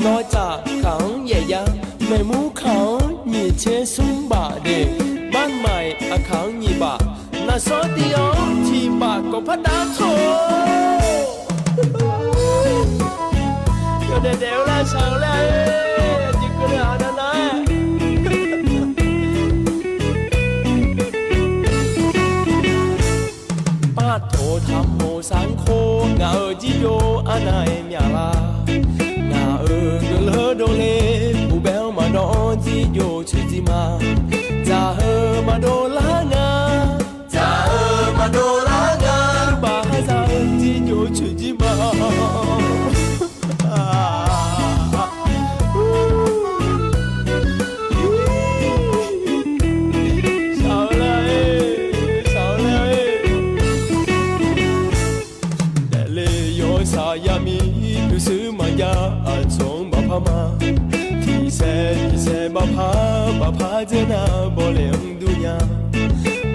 nawq tsaf kaq-anr yaef yar, maeqmur kaq-anr nyiq tser smr baf daef, barmaf-iq aqkaq-anr nyiq baf, naqsawr diq-awr tiq baf kawq par dav tawq. Yawdaef daef-eu laer shaq-eu laer-aer, aqjeq keuvle-aq nar nar-aer. Pavtof taqmof sar-anr khor, ngaq-euq jirjov arnav-aer myaq lar. Ngaq-euq guiqlanq dovle, uqbae-anr maqdawv-anr jirjov coeqjir ma. Dzaq-eu maqdov lar nga, dzaq-eu maqdov lar nga, baqhar za-eu jirjov coeqjir ma. Shaq-eu laer-aer, shaq-eu laer-aer. Daefle yawshaq yamir pyurshuir maqjav, aqcawq-anr bafpar ma. Tiqsaer tiqsaer bafpar bafpar dzer nar, bawle-anr dur nya.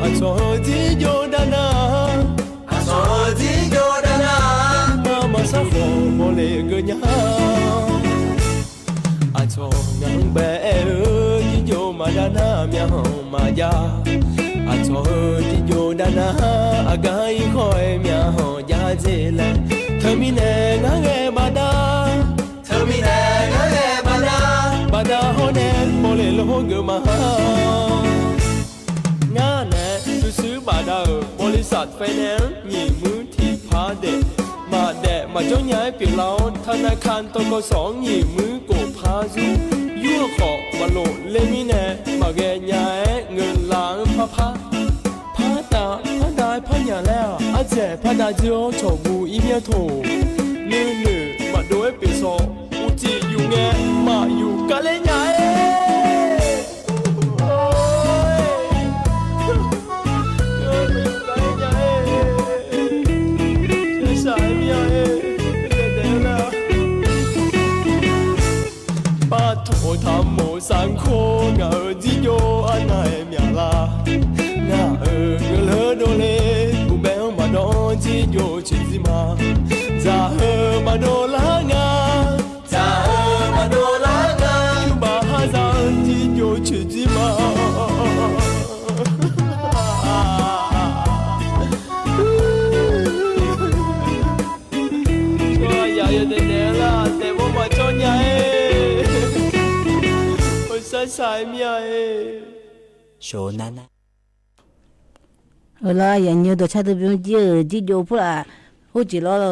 Aqcawq-eu jirjov dav nar, aqcawq-eu jirjov dav nar, maqmaf sar khawf bawle geur nya. Aqcawq ngaq-anr bae aer-eu, jirjov maqdav nar myaq-anr maqjav. Aqcawq-eu jirjov dav nar, aqgar irkawv-aer myaq-anr jav dzer laer. Teumirnae ngar ghae baqda, teumirnae ngar ghae baqda, baqda hawr nae mawrle lor geuf ma. Ngar nae pyurshuir bafdav-euq บริษัท finance-anr nyiq muir tiqpar daef, maqdaef maqjawr nya-aer pyeuflar-awr, ธนาคาร ทกส-anr nyiq muir kof par zur. Yur-eu khawf maqlof ler mirnae, maqghae nya-aer ngeur lav-anr par par. Par dav par dav-aer par nya laer-aq, ardzaeq par dav dzoer-awr cawqguv ir myanr toq. Nuinoeq maqdov-aer pyeuf sawq, uqcif yuf ngae maqyuf kar ler nya-aer. Pavtof taqmof sar-anr khor, ngaq-euq jirjov arnav-aer myaq lar. Ngaq-euq guiqlanq dovle, uqbae-anr maqdawv-anr jirjov coeqjir ma. Dzaq-eu maqdov lar nga, dzaq-eu maqdov lar nga, baqhar za-eu jirjov coeqjir ma. Tsawrhaq yawdaef daef-eu lar, daefmawr maqjawr nya-aer, hawsar shaq-aer mir-a-e. Shawq-eu nar nar. Euq lar, aqyuif aqnyir-eu dawqcar darbymr jir-euq jirjov purlaf, urjeq lawr,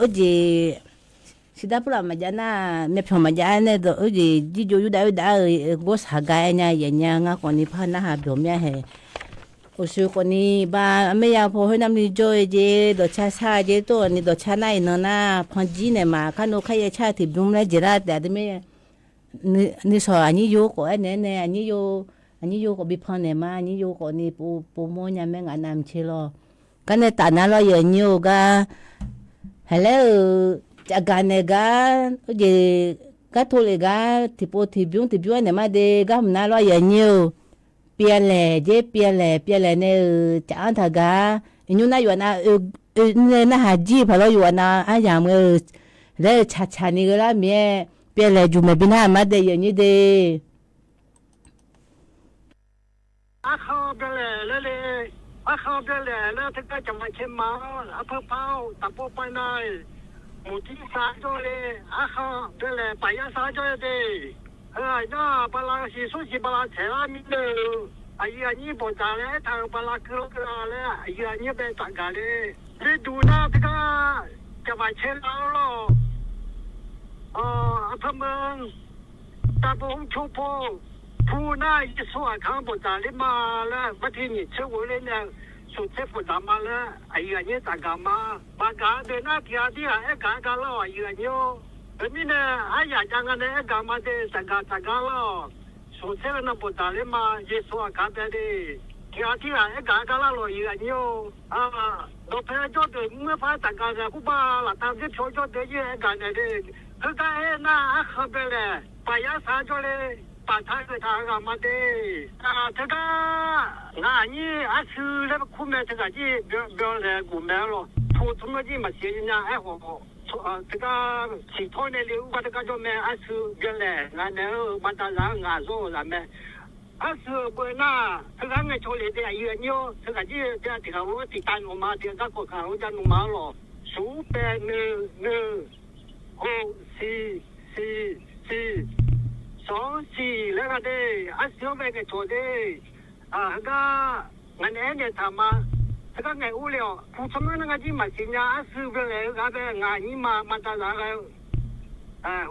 urjeq shiqdar purlaf maqjav nar, myavpyawq maqjav-aer nae dawq urjeq jirjov yurdav yurdav-euq ghorsaq gar-aer nya, aqyuif aqnyir-a ngar khawfni par narhaq byawq mir-a hae. Uqshoe khawfni ba, armir ya paw khoer navmaqni jawr-eu jeq, dawqcar shar-eu jeq tov-awq ni dawqcar nar iqnan nar panjir naeq ma, kar nov kar yaer car-eu tiqbymr laer jeq lar taef-a teu mir. Nuishawq aqnyir yo khawf aernaeq-aer nae, aqnyir yo khawf bi pan naeq ma, aqnyir yo khawfni pov mawr nya mae ngaq navmaqtser lawr. Gar nae taf nar lawr, aqyuif aqnyir-eu gar. Haiq laer-euq cafgaq naeq gar, urjeq gar tov lef gar, tiqpov tiqbymr tiqbymr aernaeq ma de gar hmq nar lawr, aqyuif aqnyir-eu. Pyaeqlaeq jer, pyaeqlaeq, pyaeqlaeq nae-euq caf-anr taq gar, iqnymr nar yawqha nav oe nae narhaq jir paq lawr, yawqha nav aryamq ghae-eu laer-eu tsaqtsaq ni ghae lar mir-aer, pyaeqlaeq juq maeq bi nar-aq ma daef, aqyuif aqnyir de. Arkhanr byaelaeq laer le, Arkhanr byaelaeq laer teugar caqmaq caer ma-awr, arpar par-awr taqpov pav nar-iq, muqjir sar jawr le, Arkhanr byaelaeq paf yar sar jawr-a de. Heu-aq nar bala siq smr siq bala tsaeq lar mirnae-eu, aqyuif aqnyir bawqdzaq laer aertaq-euq bala keuv-awr keuv-a laer aqyuif aqnyir bae tafgaq le. Leduq nar teugar caqmaq caer lar-awr lawr. Arpar meuq, taqpov mr cor paw, pu nar Yeqsur aqkaq-anr bawqdzaq ler ma laer marti nyiq tser ghof ler nae-eu, Smqtser pofdaq ma laer aqyuif aqnyir tsafgaq ma. Baqgaq-a deuq nar tiqghaq tirghaq aergaq-aer gar lar-awq aqyuif aqnyir-or. Teumirnae aryaq jav nga nae aergaq ma de tsafgaq tsafgaq lar-awq. Smqtser-eu nan pofdaq ler ma Yeqsur aqgaq bae de. Tiqghaq tirghaq aergaq-aer gar lar-awq aqyuif aqnyir-or. Dawqpae jawr deuq mr-aer par tsafgaq ghae khoerbar laftav dzerpyawr jawr deuq-ir aergaq naeq de. Heugar aer nar arkheu bae laeq paqyar saq-aer jawrle. Paqtaq-eu taq-eu ghaq ma de. Teugar ngaq aqnyir arshuir laer kur mae teughaq jir byanlaeq guf mae-ar lawq. Pu tsawrmyanr jir maqsiq nya aerkhawf, teugar siqtawr nae le ur gar teugar jawr mae arshuir byanlaeq ngaq naeq-eu maqdazaq-eu ngaq zawr-euq zaq mae. Arshuir-euq beu nar, teugar ngaeqcawq lef de aqyuif aqnyir-or, teughaq jir-eu tiqghaq lof-aer tiqtav nmq ma tiqghaq garkawv kaq lof-aer ja nmq ma-ar lawq. Smq pae neu neu, ho siq siq siq, sanq siq laer gha de. Arshuir-anr bae ngaeqcawq de. Heugar ngaq naeq-aer naeqtaq ma. Teugar ngaeq ur le-awq. Pu tsawrmyanr nar ngar jir maqsiq nya arshuir byanlaeq-eu ghaq bae ngaq aqnyir ma maqdazaq ghae-eu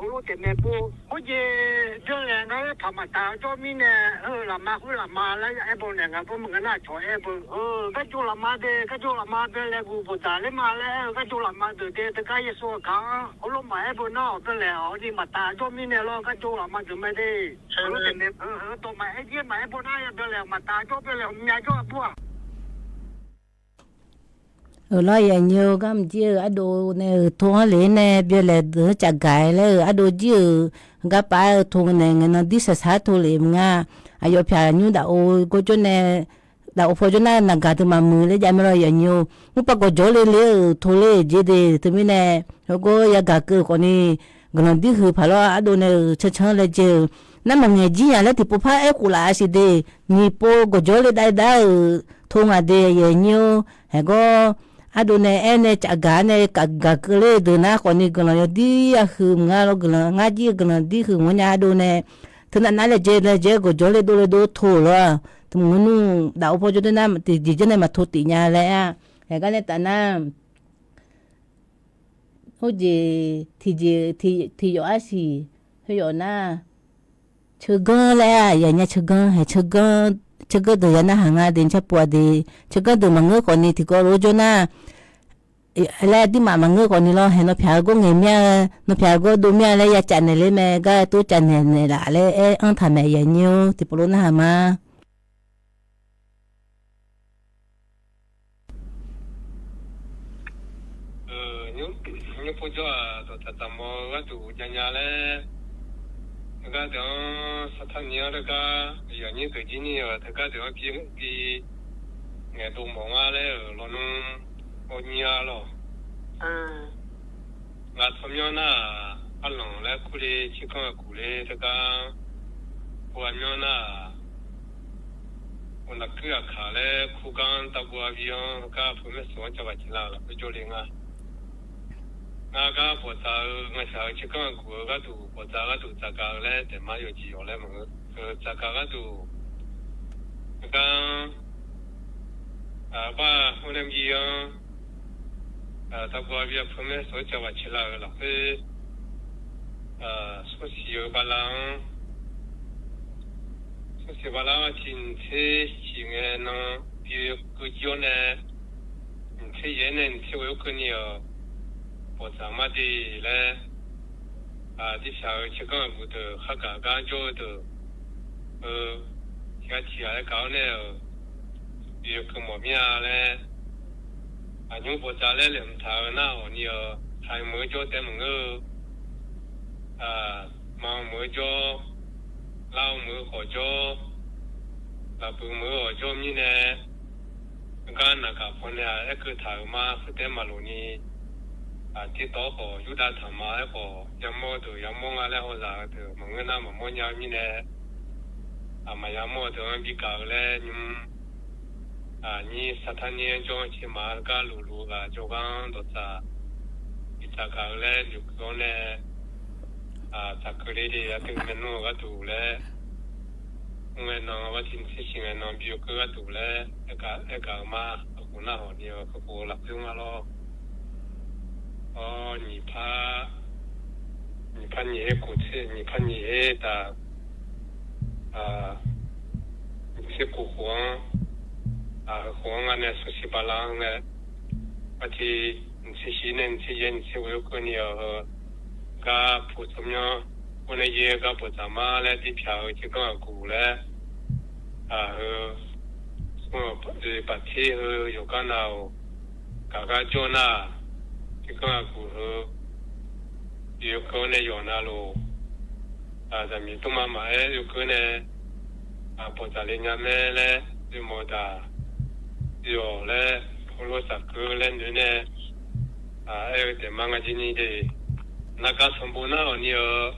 heulof taef mae pov. Khoerjeq byanlaeq ngar-aer paq maqtaq-eu jawr mirnae, heu lafma khoer lafma laer aer baw naeq ngaq bawr maqngeur nar cawq aer beu. Garjov lafma de, garjov lafma byanlaeq guf pofdaq ler ma laer aer-eu garjov lafma deuq de. Teugar Yeqsur aqgaq-anr heulof maqaer beu nar-awq byanlaeq-awq ni maqtaq jawr mirnae lawr garjov lafma deuq mae de. Heulof taef mae-eu dawq maqaer jir maqaer baw nar ya byanlaeq maqtaq jawr byanlaeq mya jawr-a bur-aq. Euq lawr, aqyuif aqnyir-eu, gar mqjir-euq ardov nae-euq to-anr lef-aer nae byanlaeq deuq-anr cafgaq-aer laer-euq ardov jir-euq garpaf-aer-eu to nae ngaeqnan dir saqsaq-aer to lef maqnga. Aqyawf pyaq nymr dafov gawrjawr nae dafov pawjawr nar naqgaq deuq maqmuiq laer jav mae lawr, aqyuif aqnyir-eu. Mrpav gawqjawq le le-euq to ler jeq de. Teumirnae heugar yagaq keuv khawfni guiqlanq dirhuiq paq lawr, ardov nae-euq cancan laejae-euq nar maqngaeq jir nya laer tiqpov par aerkhof laf-a siq de. Nyiq pov gawqjawq le dav dav-euq to ngaq de, aqyuif aqnyir-or. Haeqgawr ardov nae aer nae cafgaq-aer nae gaq keuv ler-eu deuq nar khawfni guiqlanq yawdir yahuiq maqnga lawr, guiqlanq ngar jir-eu guiqlanq dirhuiq maqngeur nya ardov nae. Teunav nar laejae laejae gawqjawq le dov le dov to lawr-aq, tmq nmr dafov pawjawr deuq nar tiqjeq janr nae maqto tif nya laer-a. Haeqgar nae taf nar Khoerjeq tiqjeq tiqyawf arsiq, khoeryawf nar, ceuganr laer-aq yanya ceuganr hae, ceuganr deuq ya narhaq nga de, car pov-a de, ceuganr deuq maqngeur khawfni tiqkawv lof-aer jawr nar, laer dirmaf maqngeur khawfni lawr hae, nawr pyaq-eu gawr ngaeq mir-a, nawr pyaq-eu gawr dov mir-a laer ya caf naeq ler mae, gar tov caf naeq naeq laf laer aer anr taq mae, yanyir-or, tiqpov lof narhaq ma. Nymrpov jawr-aq, dawqtsaq tsaqmawr-eu gharduq janya laer, teugar deuq-anr sartar ni-anr teugar, yawnyir deuq jir ni-euq teugar deuq-anr bi ngaeqdov mawf nga laer-euq lawnmr, awnyir-a lawq. Ngaq tsawrmyanr nar-aq, arlanq laer kurle, cirkanr aqguq le teugar, pov-a myanr nar-aq, naqkuir aqkaq laer kurgar-anr tavbuv-a bi-anr gar peumaer soq-anr cavbaq ciqlar-euq lafkhoer jawrle nga. Ngar gar bawqdzaq-eu ngaqshaq-eu cirkanr aqguq-eu gharduq bawqdzaq gharduq tsaqgaq-eu laer taef ma, yawqjeq yawq laer maqngeur-eu tsaqgaq gharduq, gar bar hmr nae bi-anr tavbuv-a bi-a peumaer soq-anr cavbaq ciqlar-euq lafkhoer, smrsiq-eu bala-anr, smrsiq bala-anr tiq nyiq tser shiq ngae nan bi keuv jir-awr nae, nyiq tser yaef-aer nae nyiq tser ghoe-awr keuvni-euq bawqdzaq mar de laer, aqdirshaq-eu cirkanr aqguq deuq khargaq gar jawr-eu deuq-eu, tiqghaq tiqghaq aergaq-awr nae-euq bi keuv mawf mir-a laer, aqnymr bawqdzaq laer laeqhmq taq-eu nar-awq ni-euq, taq meuq-eu jawr taef maqngeur-eu, maq meuq-eu jawr, lar meuq-eu khawf jawr, lafbuiq meuq-eu khawf jawr mirnae, gar naqgaq pawnae-aq aerkeuv taq-euq ma, khoertaef maqloq ni, aqdir tawv khawf yurdav taq ma aerkhawf yamawr-eu deuq yamawr nga laer hawzaq-eu deuq maqngeur nar maqmawr nya-eu mirnae, aqmaq yamawr-eu deuq-anr bi gaq-eu laer nymr, aqnyir sartar nir-anr jawr-anr ciqma-eu gar luf luf-eu ghaq jawrgar-anr dawqtsaq bi tsaqgaq-eu laer noeqkeuv-awr nae, tsaqkeuv le de aqdui maernmr-eu gharduq laer, mr ngae nan ghar tiq nyiq tser shiq ngae nan bi-eu keuv gharduq laer, aergaq-eu ma, aqkhof nar hawq ni-eu kakhof-eu lafkhoer nga lawr. Awr, nyiq par, nyiq par nyiq her khof tser, nyiq par nyiq her taq, nyiq tser khof khof-anr, Aqheu khof-anr ngar nae smr siq bala-anr nae, arti nyiq tser shif nae nyiq tser yaer nyiq tser ghoe-eu keuvni-awq heu, gar puq tsawrmyanr, or nae yaer gar bawqdzaq ma laer dirpyaq-eu tserganr aqguq laer, aqheu, smr-eu baqter heu yawqgar nav-awq, gaq gar jawr nar, tserganr aqguq heu, yawkeuv-anr nae yawq navluf, zaqmiq tmrma maqaer yawkeuv nae, bawqdzaq le nya mae laer, yawmawq-daq, yawq laer, heulof safkeuv laer noeq nae, aer-eu taef ma nga jir ni de. Naqgar sanqbof nar-awq ni-eu,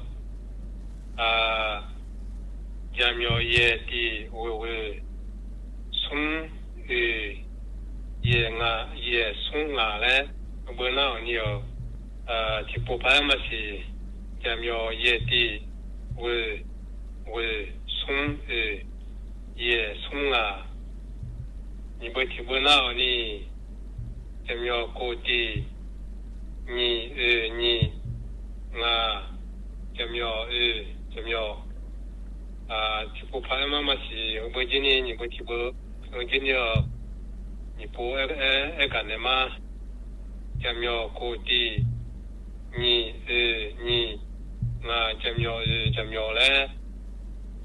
jaqmyawf yaeq tiq ghoeq ghoeq, smr oeq, yaeq ngaq yaeq smr ngaq laer, beu nar-awq ni-awq, tiqpov paq-aer maqsiq, jaqmyawf yaeq tiq ghoeq ghoeq, smr oeq, yaeq smr ngaq, nyiq beu tiq beu nar-awq ni, jaqmyawf kof tiq, nyiq oeq nyiq, ngaq, jaqmyawf oeq jaqmyawf, tiqpov paq-aer mar maqsiq, heu beu jir ni nyiq beu tiq beu, heu jir ni-awq, nyiq pov aer gaq naeq ma, jaqmyawf kof tiq, nyiq oeq nyiq, ngaq jaqmyawf oeq jaqmyawf laer,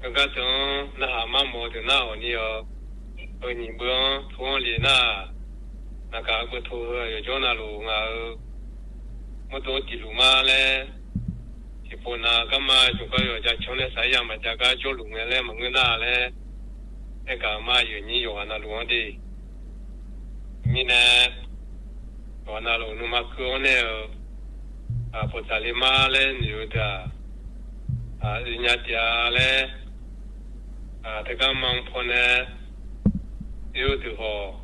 heugar deuq-anr narhaq mar mawf-eu deuq nar-awq ni-awq, heu nyiq beu-anr tov-anr lef nar, naqgaq beu tov heu yawqjawr navluf ngaq-euq mawrdo tiqluf ma laer, tiqpov nav garma jawqgar yawq ja canr nae saqyar maqjav gar jawrluf ngae laer maqngeur nar laer, aergaq-eu ma yawqnyir yawqghaq navluf-anr de. Mirnae, yawqghaq navluf nuima keuv-awr nae-eu, bawqdzaq le ma laer noeq-eu deuq-aq, oe nya taef-a laer, teugar ma paw nae, oe-eu deuq hawq,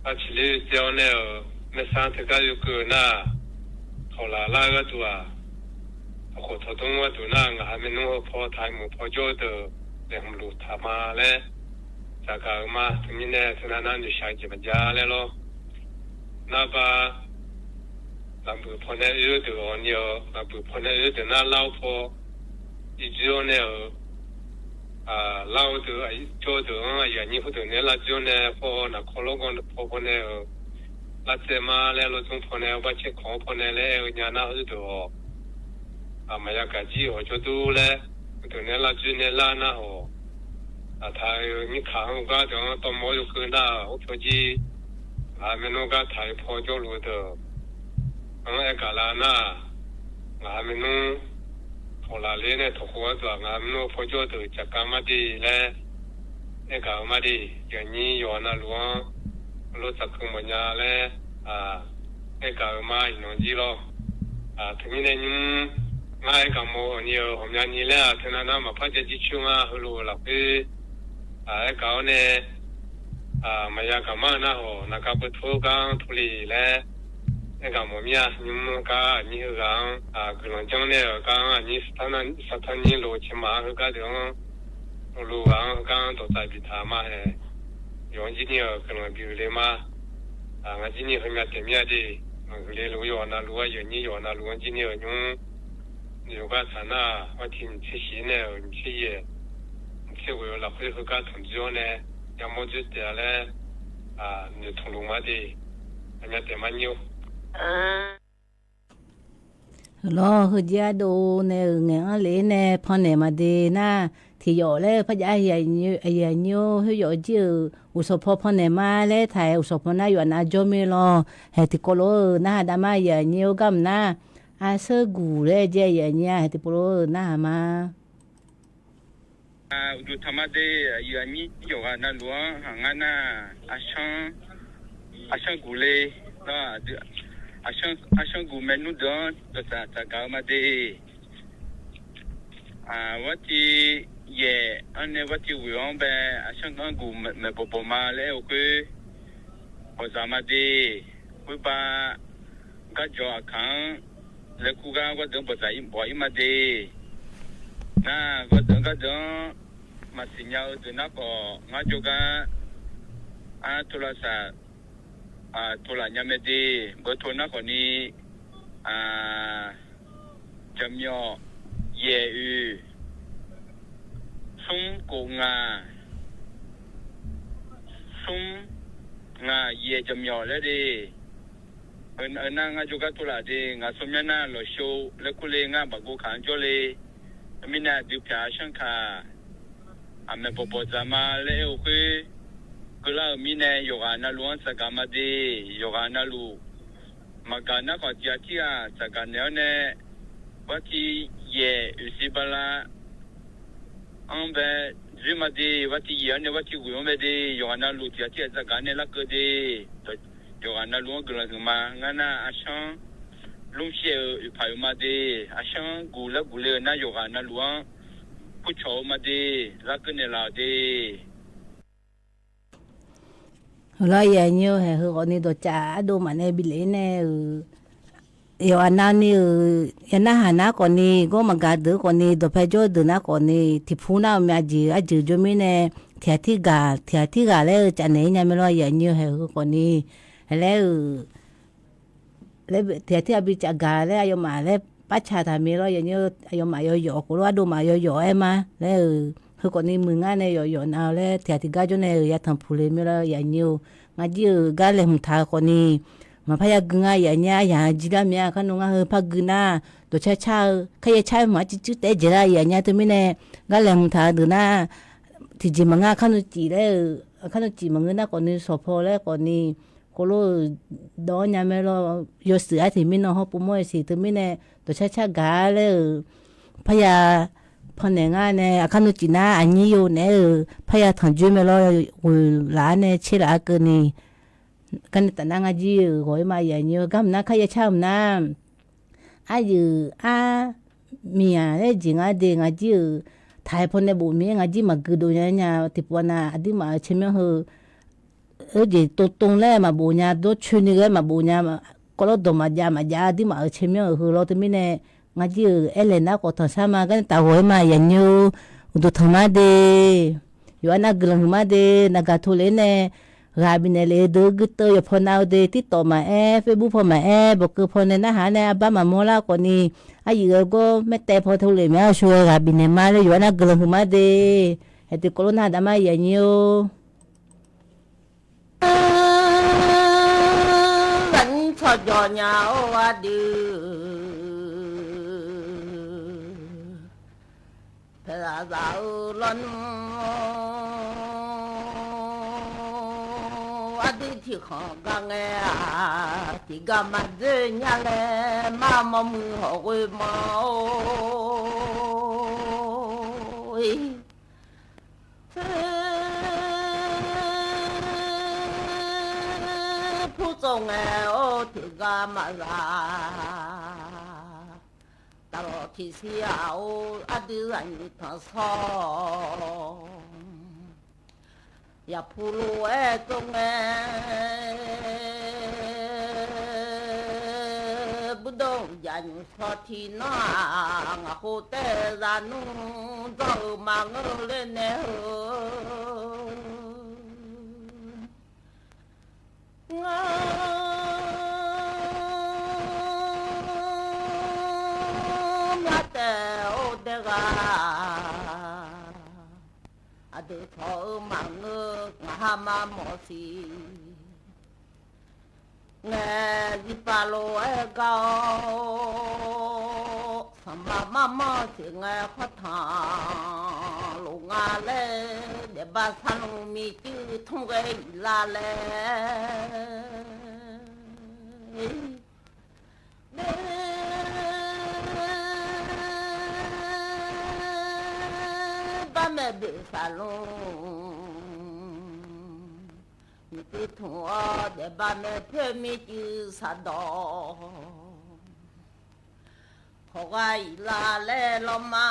arciqler oe tsaev-awr nae-euq maersar teugar oekeuv-eu nar, tawqlaf lar-eu gharduq-aq, tawqkhof tawqdmr gharduq nar, ngaq ha maernmr heu paw taq-eu mq paw jawr-eu deuq, laeqhmq luf taq ma laer, zaqgaq-eu ma. Teumirnae teunav nar noeqshaq-eu jeq maqjav laer lawr. Narba, lafbuiq pawnae oe-eu deuq hawq ni-eu, lafbuiq pawnae oe-eu deuq nar lar-awr paw, irjoer-awr nae-euq, lar-eu deuq, jawr-eu deuq-anr aqyuif aqnyir khoerdeuq naeq-aer lar dzoer-awr nae paw, naqkawr lawrgawv paw pawnae-euq, lar tsaev ma laer lawr dzmr pawnae-awr bar caer kawq-anr pawnae laer aer-eu nya nar heudeuq hawq, maqya gaq jir hawq jawrdur laer, heudeuq naeq-aer lar dzoer nae lar nar hawq, aqtaq-eu mirkaq-anr gar deuq-anr tawvmawr yawkeuv nar-aq, or pyawr jir, ngaq ha maernmr gar taq-eu paw jawrluf-eu deuq-anr aergaq lar nar, ngaq ha maernmr tawqlaf ler nae tawqkhof gharduq-aq, ngaq ha maernmr paw jawr deuq caqkav mar de laer, aergaq-eu mar de. Yawqnyir yawqha navluf-anr lor tsaqkeuv mawfnya laer, aergaq-eu mar iqnan jir lawr. Teumirnae nymr, ngar aergaq mawf-awq ni-eu ghawqmyani laer-aq, teunav nar maqpar jav jircoer nga heulof-eu lafkhoer, aergaq-awr nae, maqya gaq mar-eu nar hawq, naqgaq beutof-eu gar-anr tov le laer, aergaq mawf mir-a. Nymr gar aqnyir heughaq-anr guiqlanq janr nae-euq gar-anr aqnyir saqtanr nyir lof-eu tiq maf-anr heugar deuq-anr, lof-eu ghaq-anr heugar-anr dawqtaf biftaq ma haeq. Yawf-anr jir ni-euq guiqlanq bif-euq le ma. Ngar jir ni heumya taef mir-a de. Maqhuiq le lof-eu yawqha navluf-anr, yawqnyir yawqha navluf-anr jir ni-euq nymr, yawqgar taq nar-aq, arti nyiq tser shif nae-euq nyiq tser yaeq, nyiq tser ghoeq-eu lafkhoer heugar tanq dzoer-awr nae, yamawr dzoer taef-a laer, noeqtmq luf ma de. Aqmyan taef mar nyir-or. Lawr, heujeq ardov nae-euq ngaeq-anr le-aer nae pannaeq ma de nar, tiq yawf laer-eu parjav aqyuif aqnyir-or, khoer yawf jir-euq uqshawq paw pannaeq ma laer taq-aer uqshawq paw nar yawf anav jawr mir lawr. Haeq tiqkawv lof-eu narhaq dav ma aqyuif aqnyir-or gar mq nar, arseurguq laer jae aqyuif aqnyir-a. Haeq tiqpov lof-eu narhaq ma. Uqduq taq ma de. Aqyuif aqnyir yawqghaq navluf-anr haq ngar nar, arsanr guq le, arsanr guq maernmr deuq-anr dawqtsaf tsafgaq-eu ma de. Ghartiv yaeq-anr nae ghartiv ghoeq-anr bae, arsanr guq maeqbawq bawq ma laer-eu khoer, bawqdzaq ma de. Khoerba, garjawq aqkaq-anr laer kur gar gharduq-anr bawqdzaq bawq-ir ma de. Nar gharduq-anr garduq-anr maqsiq nya-eu deuq nar khawf, ngar jawrgar, ar, tov lavsaq, tov laf nya mae de. Beuto nar khawf ni, jaqmyawf yaeq oeq, smr kof ngaq, smr, ngaq yaeq jaqmyawf laer de. Heu nar ngar jawrgar tov laf de, ngaq tsawrmyanr nar lawqshov laer kur le, ngar baqgov kaq-anr jawr le. Mirnae aqdui pyaq-a shanr kaq, aqmaeq bawqbawq dzaq ma laer aer-eu khoer, keuvlar-euq mirnae yawqghaq navluf-anr tsafgaq ma de. Yawqghaq navluf maqgaq nar khawf tiq ghaq tirghaq tsafgaq naeq-awr nae, bar tiq yaeq oeqsiq bala-anr bae dzoer ma de, bar tiq yaeq-awr nae bar tiq ghoeq-anr bae de, yawqghaq navluf tiq ghaq tirghaq tsafgaq nae larkeuv de. Yawqghaq navluf-anr guiqlanq huiqma. Ngar nar arshanr lmr shaer-eu oeqpaq oeq ma de, arshanr guq laer guq le-eu nar yawqghaq navluf-anr kurcawq-eu ma de, larkeuv naeqlaf-awq de. Heulof-aer yanyir-eu haeq heu khawfni dawqcav ardov maf nae bi lef-ir nae-euq, yawqghaq navni-euq yanar haq nar khawfni, gawr maqgaq deuq khawfni, dawqpae jawr-eu deuq nar khawfni, tiqpur nar-euq myav jeq arjeuq jawr mirnae, tiq ghaq tirghaq, tiq ghaq tirghaq laer-eu caf naeq-ir nya mae lawr. Yanyir-eu haeq heu khawfni, haeq laer-euq laer tiq ghaq tirghaq bi caf gaq laer aqyawfmaf laer parcaq taq mae lawr. Yanyir-eu aqyawfmaf yawzawf khof lof, ardov maf yawzawf aer ma laer-euq, heu khawfni muiq ngar nae yawzawf nav-eu laer tiq ghaq tiq gar jawr nae-euq yatanq puq le mae lawr. Yanyir-eu, ngar jir-euq gar laeqhmq taq-eu khawfni, maqpar ya gui ngar yanyir aryaq-anr jir lar myav. Kharnov ngar heu par gui nar, dawqcar car-eu kharyaer car-eu maqaer cuivcuiv taef-aer dzaeqlar yanyir teumirnae, gar laeqhmq taq-eu deuq nar, tiqjeq maqngeur, kharnov cif laer-euq, kharnov cif maqngeur nar khawfni, sawqpaw laer khawfni, khoerlof-euq dawv-anr nya mae lawr. Yawshuif arsiq mirnan hawr povmawr-eu siq teumirnae, dawqcar car gaq-a laer-euq, parya pannaeq ngar nae, aqkar nmr cif nar aqnyir yo naeq-aer-euq parya tanqjoer mae lawr. Ghoeq laf-ar nae tser laf-ar keuvni, garnae tafnar ngar jir-euq ghawq-ir ma. Yanyir-eu gar mq nar, kharyaer car mq nar, aryuif ar miq-aq laer jeq ngar de, ngar jir-euq taq-aer pawnae bof mir-aer ngar jir maqgui dov nya nya. Tiqpov nav aqduimaf-euq tsermyanr heu oejeq tov tov laer maqbof nya, dawrcoeni ghae maqbof nya, kawvlawr dawq maqjav maqjav aqduimaf-euq tsermyanr-euq heu lawr teumirnae, ngar jir-euq aerlaeq nar khawf tanqshar ma. Garnae taf ghawq-ir ma. Yanyir-eu uqduq tanq mar de, yawqha nar guiqlanq huiq mar de. Naqgaq to lef-ir nae ghaq bifnaeq lef-eu deuq guiteuv yawqpaw nav-eu de, TikTok maqaer, Facebook paw maqaer, bawqkeuv paw nae narhaq-ar nae arbar maqmawr lar khawfni, aryuif ghae gawr maertaev paw teu lef myav-eu shu ghae ghaq bifnaeq ma laer yawqha nar guiqlanq huiq mar de. Haeq tiqkawv lof nar daqmar yanyir-or. Ghaqnyir tsawrjawq nya-or ardui, paeqzaq zaq-eu lawnmr ardui tiqkhanq gar ngae-aq, tiqgar maqdzoer nya laer mar mawr muiq hawq ghoe ma-or. Purtsov ngae-or tiqgar maqzaq, tavlawq tiqsir-aq-or ardui aqnyiq tanqsawr, yaqpur lof-aer tsov ngae, burdov jaqnymq shawr tiqnan-aq, ngaq khof taev za nmr dzawr-eu maqngeur ler nae heu. Ngar myav taef-or dae ghaq, aqdui tawq-eu maqngeur ngaq ha mar mawf siq. Ngaeq zifpaf lof-aer gar-awr, sanqpaq mar manr siq ngae khawr tanq lof nga laer, daefba sarlmr micuiv tmr ghae iqlar laer, daefba maeq boeq sarlmr micuiv tmr-awr, daefba maeq poer micuiv sardawq, hawq ghaq iqlar laer lawrma,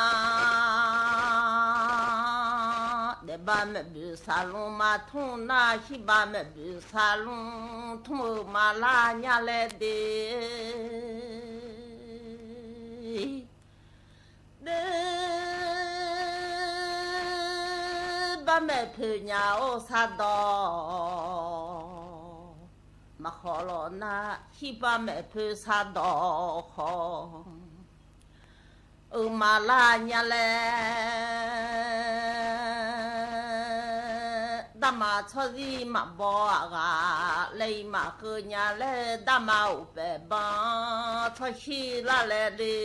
daefba maeq boeq sarlmr ma tmr nar, shirba maeq boeq sarlmr tmr-eu ma lar nya laer de. Daefba maeq poer nya-or sardawq, maqkhawf lawq nar shirba maeq poer sardawq khawf, eu ma lar nya laer, darma tsawrzir maqbaw-aq ghaq laer-iq maqkeuv nya laer darma uqpaef ban tsawrshir lar laer le.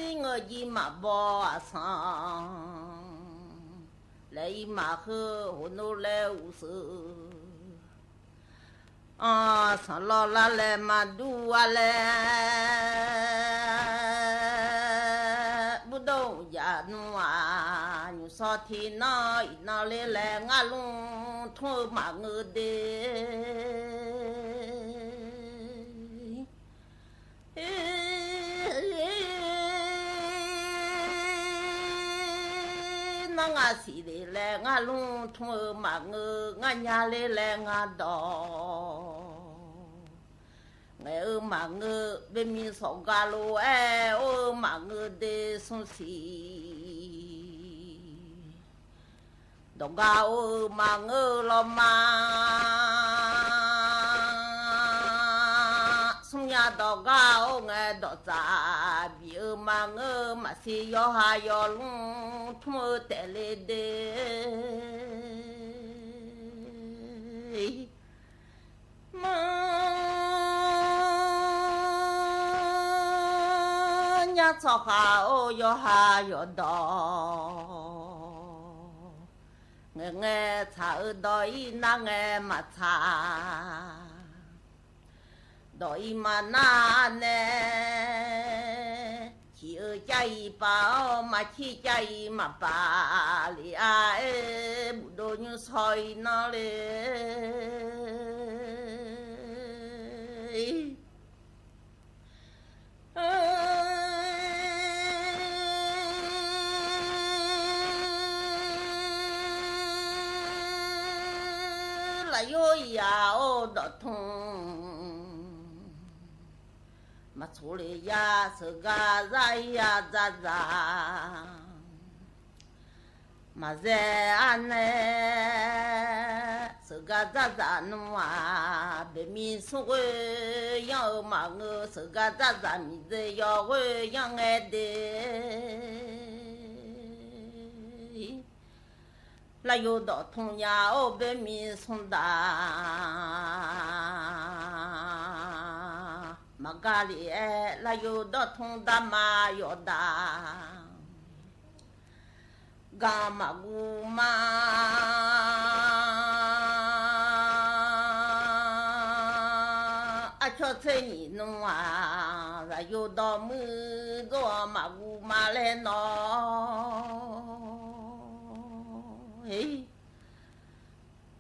Sanrzir ngeur jir maqbaw aqsanq laer-iq maqheu hawq nor laer uqseuq. Anr sanqlawr lar laer maqdur-a laer, burdov jaq nmr-aq, nymqshawr tiqnan iqnan ler laer ngar lmr tmr-eu maqngeur de. Nar ngaq siq le laer ngar lmr tmr-eu maqngeur, ngar nya ler laer ngar dawq ngaeq-eu maqngeur, bemi sawqgar lof-aer or-eu maqngeur de smr siq. Dawqgar or-eu maqngeur-eu lawrma, smrnya dawqgar or ngae dawqtsaf bif-eu maqngeur, maqsiq yawqha yawlmr tmr-eu taef le de. Maqnyar tsawrhaq or yawqha yawqdawq, ngaeq ngae tsaq-eu dawq-ir nar ngae maqtsaq. Dawq-ir maqnar nae, ciq-eu cav-ir paf-awr maqcir cav-ir maqpaf le-a, aer bufdov nymr shaw-ir nanr le. Lafyor yaf-or dawqtmq, maqtsoq le ya sheuqgar zar-ir-a dzardzaq. Maqzae arnae sheuqgar dzardzaq nmr-aq, boeqmir smrghoer yanr-eu maqngeur, sheuqgar dzardzaq miqdzae yawghoer yanr ngae de. Lafyor dawqtmq nya-or boeqmir smrdaq, maqgar le-aer lafyor dawqtmq darma yawqdaq. Gaq maqguv ma, arcawr tser nyiq nmr-aq, zaqyo dawqmuir dzawr-anr maqguv ma laer nawr.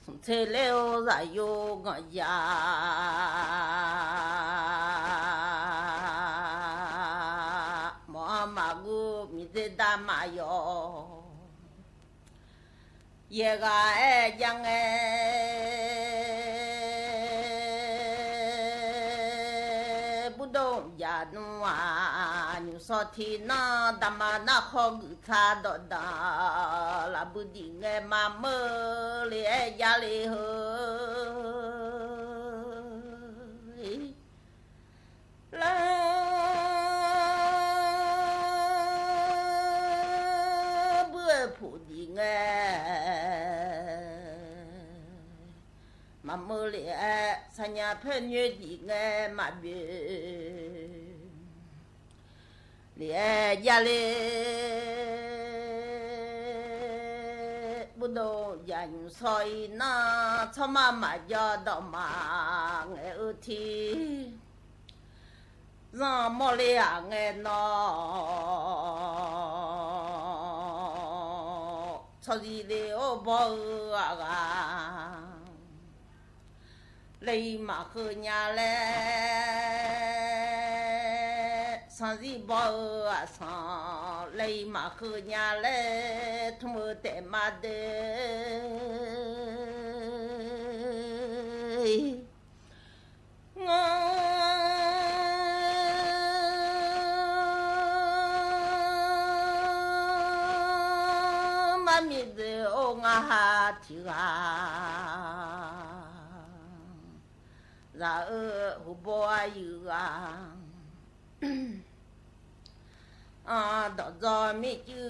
Smq tser ler-eu zaqyo ganq jaq, mawq-anr maqguv miqdzer dar maqyawf. Yaeq ghaq aer jav ngae, burdov jaq nmr-aq, nymq shawr tiqnan daqma nar khawr guiq tsaq dawqdanq lafbui diq ngae maqmeur le-aer jav le heu. Lar buir-eu puq diq ngae, maqmeur le-aer sarnya paer nyoer diq ngae maqbyoeq le-aer jav le. Burdov jaq nymq shawr-ir nar, tsawrmar maqjawr dawqma ngaeq-eu tiq zanr mawrle-aq ngae nawr, tsawrziq le-or bawr-eu aqghaq, laeq-iq maqkeuv nya laer, sanqzir bawr-eu aqsanq, laeq-iq maqkeuv nya laer, tmr-eu taef ma de. Ngar mar miqdzer-or ngar ha tiq ghaq, Zaq-eu hubawr aryuif ghaq, dawqdzawr mircuiv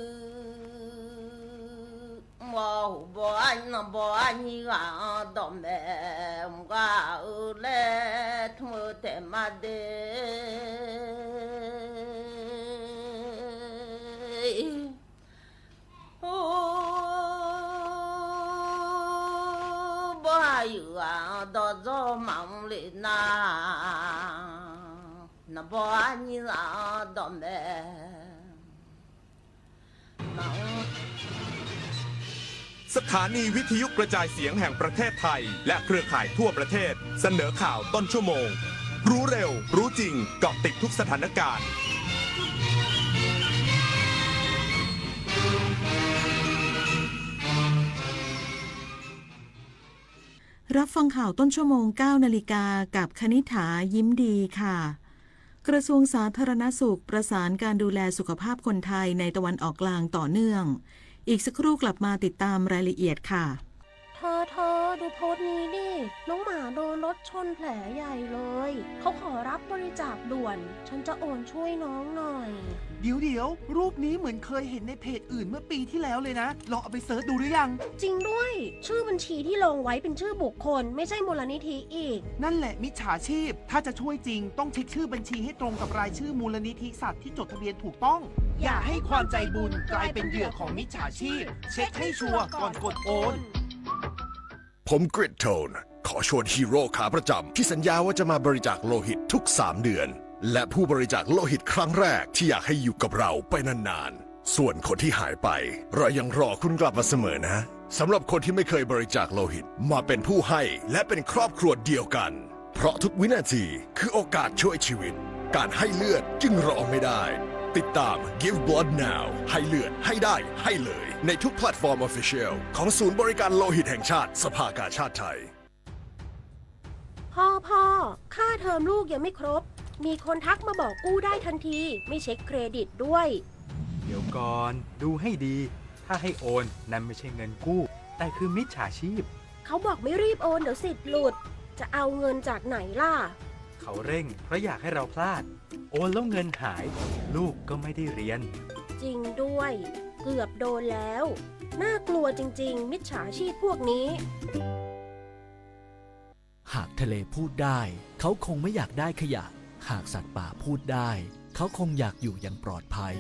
mr-awr, hubawr arnavbawr arnyir ghaq-anr dawqmaeq mq ghaq-eu laer tmr-eu taef ma de. Hubawr aryuif ghaq-anr dawqdzawr maqmr le nar, navbawr arnyir ghaq-anr dawqmaeq maqmr. สถานีวิทยุกระจายเสียงแห่งประเทศไทย และเครือข่ายทั่วประเทศ เสนอข่าวต้นชั่วโมง รู้เร็ว รู้จริง เกาะติดทุกสถานการณ์ รับฟังข่าวต้นชั่วโมง เก้านาฬิกา กับคณิษฐา ยิ้มดีค่ะ กระทรวงสาธารณสุขประสานการดูแลสุขภาพคนไทยในตะวันออกกลางต่อเนื่อง อีกสักครู่กลับมาติดตามรายละเอียดค่ะ เธอ เธอ ดูโพสต์นี้ดิ น้องหมาโดนรถชนแผลใหญ่เลย เขาขอรับบริจาคด่วน ฉันจะโอนช่วยน้องหน่อย เดี๋ยวๆ รูปนี้เหมือนเคยเห็นในเพจอื่นเมื่อปีที่แล้วเลยนะ ลองเอาไปเสิร์ชดูหรือยัง จริงด้วย ชื่อบัญชีที่ลงไว้เป็นชื่อบุคคล ไม่ใช่มูลนิธิอีก นั่นแหละมิจฉาชีพ ถ้าจะช่วยจริงต้องเช็คชื่อบัญชีให้ตรงกับรายชื่อมูลนิธิสัตว์ที่จดทะเบียนถูกต้อง อย่าให้ความใจบุญกลายเป็นเหยื่อของมิจฉาชีพ เช็คให้ชัวร์ก่อนกดโอน ผมกริดโทน ขอชวนฮีโร่ขาประจำที่สัญญาว่าจะมาบริจาคโลหิตทุกสามเดือน และผู้บริจาคโลหิตครั้งแรกที่อยากให้อยู่กับเราไปนานๆ ส่วนคนที่หายไป เรายังรอคุณกลับมาเสมอนะ สำหรับคนที่ไม่เคยบริจาคโลหิต มาเป็นผู้ให้และเป็นครอบครัวเดียวกัน เพราะทุกวินาทีคือโอกาสช่วยชีวิต การให้เลือดจึงรอไม่ได้ ติดตาม Give Blood Now ให้เลือด ให้ได้ ให้เลย ในทุกแพลตฟอร์ม Official ของศูนย์บริการโลหิตแห่งชาติ สภากาชาดไทย พ่อ พ่อ ค่าเทอมลูกยังไม่ครบ มีคนทักมาบอกกู้ได้ทันที ไม่เช็คเครดิตด้วย เดี๋ยวก่อน ดูให้ดี ถ้าให้โอน นั่นไม่ใช่เงินกู้ แต่คือมิจฉาชีพ เขาบอกไม่รีบโอน เดี๋ยวสิทธิ์หลุด จะเอาเงินจากไหนล่ะ เขาเร่ง เพราะอยากให้เราพลาด โอนแล้วเงินหาย ลูกก็ไม่ได้เรียน จริงด้วย เกือบโดนแล้ว น่ากลัวจริงๆ มิจฉาชีพพวกนี้ หากทะเลพูดได้ เขาคงไม่อยากได้ขยะ หากสัตว์ป่าพูดได้ เขาคงอยากอยู่อย่างปลอดภัย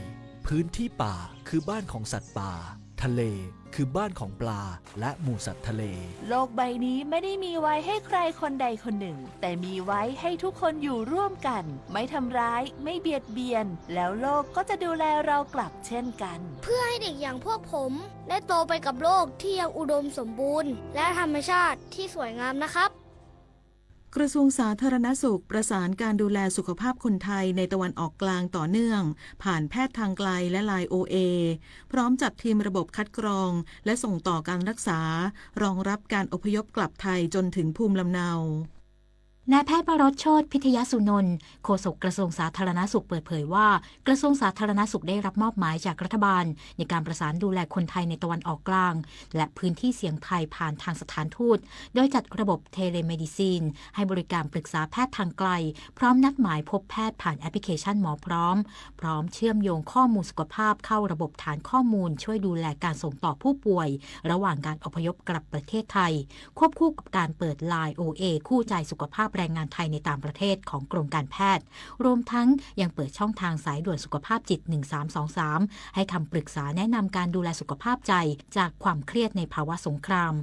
พื้นที่ป่าคือบ้านของสัตว์ป่า ทะเลคือบ้านของปลา และหมู่สัตว์ทะเล โลกใบนี้ไม่ได้มีไว้ให้ใครคนใดคนหนึ่ง แต่มีไว้ให้ทุกคนอยู่ร่วมกัน ไม่ทำร้าย ไม่เบียดเบียน แล้วโลกก็จะดูแลเรากลับเช่นกัน เพื่อให้เด็กอย่างพวกผมได้โตไปกับโลกที่ยังอุดมสมบูรณ์ และธรรมชาติที่สวยงามนะครับ กระทรวงสาธารณสุขประสานการดูแลสุขภาพคนไทยในตะวันออกกลางต่อเนื่อง ผ่านแพทย์ทางไกลและ ไลน์ โอเอ พร้อมจัดทีมระบบคัดกรอง และส่งต่อการรักษา รองรับการอพยพกลับไทยจนถึงภูมิลำเนา นายแพทย์วโรจน์ โชติพิทยสุนนท์ โฆษกกระทรวงสาธารณสุขเปิดเผยว่า กระทรวงสาธารณสุขได้รับมอบหมายจากรัฐบาล ในการประสานดูแลคนไทยในตะวันออกกลาง และพื้นที่เสี่ยงภัยผ่านทางสถานทูต โดยจัดระบบ telemedicine ให้บริการปรึกษาแพทย์ทางไกล พร้อมนัดหมายพบแพทย์ผ่านแอปพลิเคชันหมอพร้อม พร้อมเชื่อมโยงข้อมูลสุขภาพเข้าระบบฐานข้อมูลช่วยดูแลการส่งต่อผู้ป่วย ระหว่างการอพยพกลับประเทศไทย ควบคู่กับการเปิด ไลน์ โอเอ คู่ใจสุขภาพแรงงานไทยในต่างประเทศของกรมการแพทย์ รวมทั้งยังเปิดช่องทางสายด่วนสุขภาพจิต หนึ่งสามสองสาม ให้คำปรึกษาแนะนำการดูแลสุขภาพใจจากความเครียดในภาวะสงคราม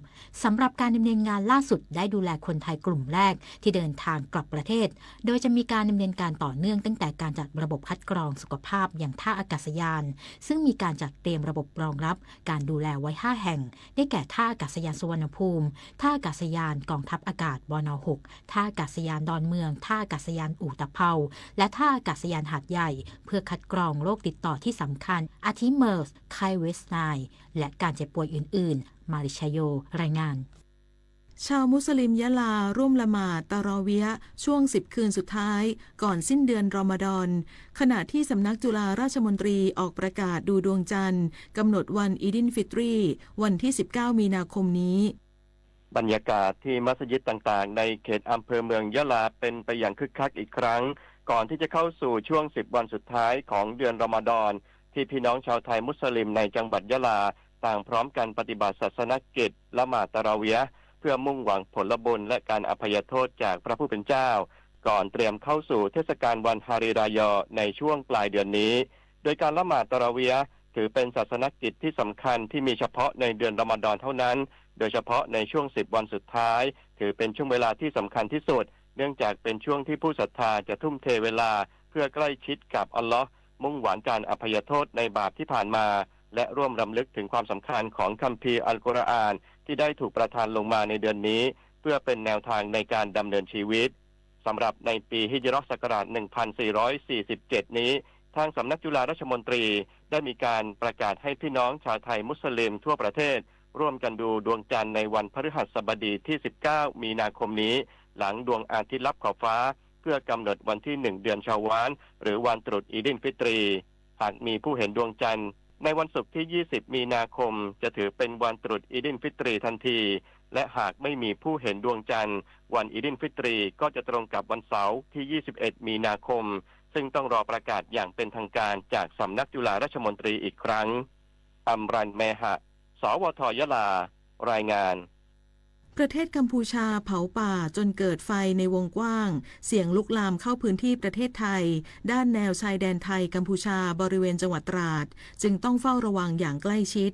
สำหรับการดำเนินงานล่าสุดได้ดูแลคนไทยกลุ่มแรกที่เดินทางกลับประเทศ โดยจะมีการดำเนินการต่อเนื่องตั้งแต่การจัดระบบคัดกรองสุขภาพยังท่าอากาศยาน ซึ่งมีการจัดเตรียมระบบรองรับการดูแลไว้ ห้า แห่ง ได้แก่ท่าอากาศยานสุวรรณภูมิ ท่าอากาศยานกองทัพอากาศ บน. หก ท่าอากาศยานดอนเมือง ท่าอากาศยานอุตภเปา และท่าอากาศยานหาดใหญ่ เพื่อคัดกรองโรคติดต่อที่สำคัญ อาทิ เมอร์ส ไข้เวสต์ไนล์ และการเจ็บป่วยอื่นๆ มาริชาโย รายงาน ชาวมุสลิมยะลาร่วมละหมาดตะรอเวียะห์ช่วงสิบคืนสุดท้ายก่อนสิ้นเดือนรอมฎอน ขณะที่สำนักจุฬาราชมนตรีออกประกาศดูดวงจันทร์ กำหนดวันอีดิลฟิตรี วันที่สิบเก้ามีนาคมนี้ บรรยากาศที่มัสยิดต่างๆในเขตอำเภอเมืองยะลาเป็นไปอย่างคึกคักอีกครั้ง ก่อนที่จะเข้าสู่ช่วงสิบวันสุดท้ายของเดือนรอมฎอน ที่พี่น้องชาวไทยมุสลิมในจังหวัดยะลา ต่างพร้อมกันปฏิบัติศาสนกิจละหมาดตะเราะเวียห์ เพื่อมุ่งหวังผลบุญและการอภัยโทษจากพระผู้เป็นเจ้า ก่อนเตรียมเข้าสู่เทศกาลวันฮารีรายอในช่วงปลายเดือนนี้ โดยการละหมาดตะเราะเวียห์ ถือเป็นศาสนกิจที่สำคัญที่มีเฉพาะในเดือนรอมฎอนเท่านั้น โดยเฉพาะในช่วงสิบวันสุดท้าย ถือเป็นช่วงเวลาที่สำคัญที่สุด เนื่องจากเป็นช่วงที่ผู้ศรัทธาจะทุ่มเทเวลาเพื่อใกล้ชิดกับอัลลอฮ์ มุ่งหวังการอภัยโทษในบาปที่ผ่านมา และร่วมรำลึกถึงความสำคัญของคัมภีร์อัลกุรอานที่ได้ถูกประทานลงมาในเดือนนี้ เพื่อเป็นแนวทางในการดำเนินชีวิต สำหรับในปีฮิจเราะห์ศักราช หนึ่งพันสี่ร้อยสี่สิบเจ็ด นี้ ทางสำนักจุฬาราชมนตรีได้มีการประกาศให้พี่น้องชาวไทยมุสลิมทั่วประเทศ ร่วมกันดูดวงจันทร์ในวันพฤหัสบดีที่ สิบเก้า มีนาคมนี้ หลังดวงอาทิตย์ลับขอบฟ้า เพื่อกำหนดวันที่ หนึ่ง เดือนชาววาล หรือวันตรุษอีดิลฟิตรี หากมีผู้เห็นดวงจันทร์ ในวันศุกร์ที่ ยี่สิบ มีนาคม จะถือเป็นวันตรุษอีดิลฟิตรีทันที และหากไม่มีผู้เห็นดวงจันทร์ วันอีดิลฟิตรีก็จะตรงกับวันเสาร์ที่ ยี่สิบเอ็ด มีนาคม ซึ่งต้องรอประกาศอย่างเป็นทางการจากสำนักจุฬาราชมนตรีอีกครั้ง อัมรัน แมฮะ สวท ยะลา รายงาน ประเทศกัมพูชาเผาป่าจนเกิดไฟในวงกว้าง เสี่ยงลุกลามเข้าพื้นที่ประเทศไทย ด้านแนวชายแดนไทยกัมพูชา บริเวณจังหวัดตราด จึงต้องเฝ้าระวังอย่างใกล้ชิด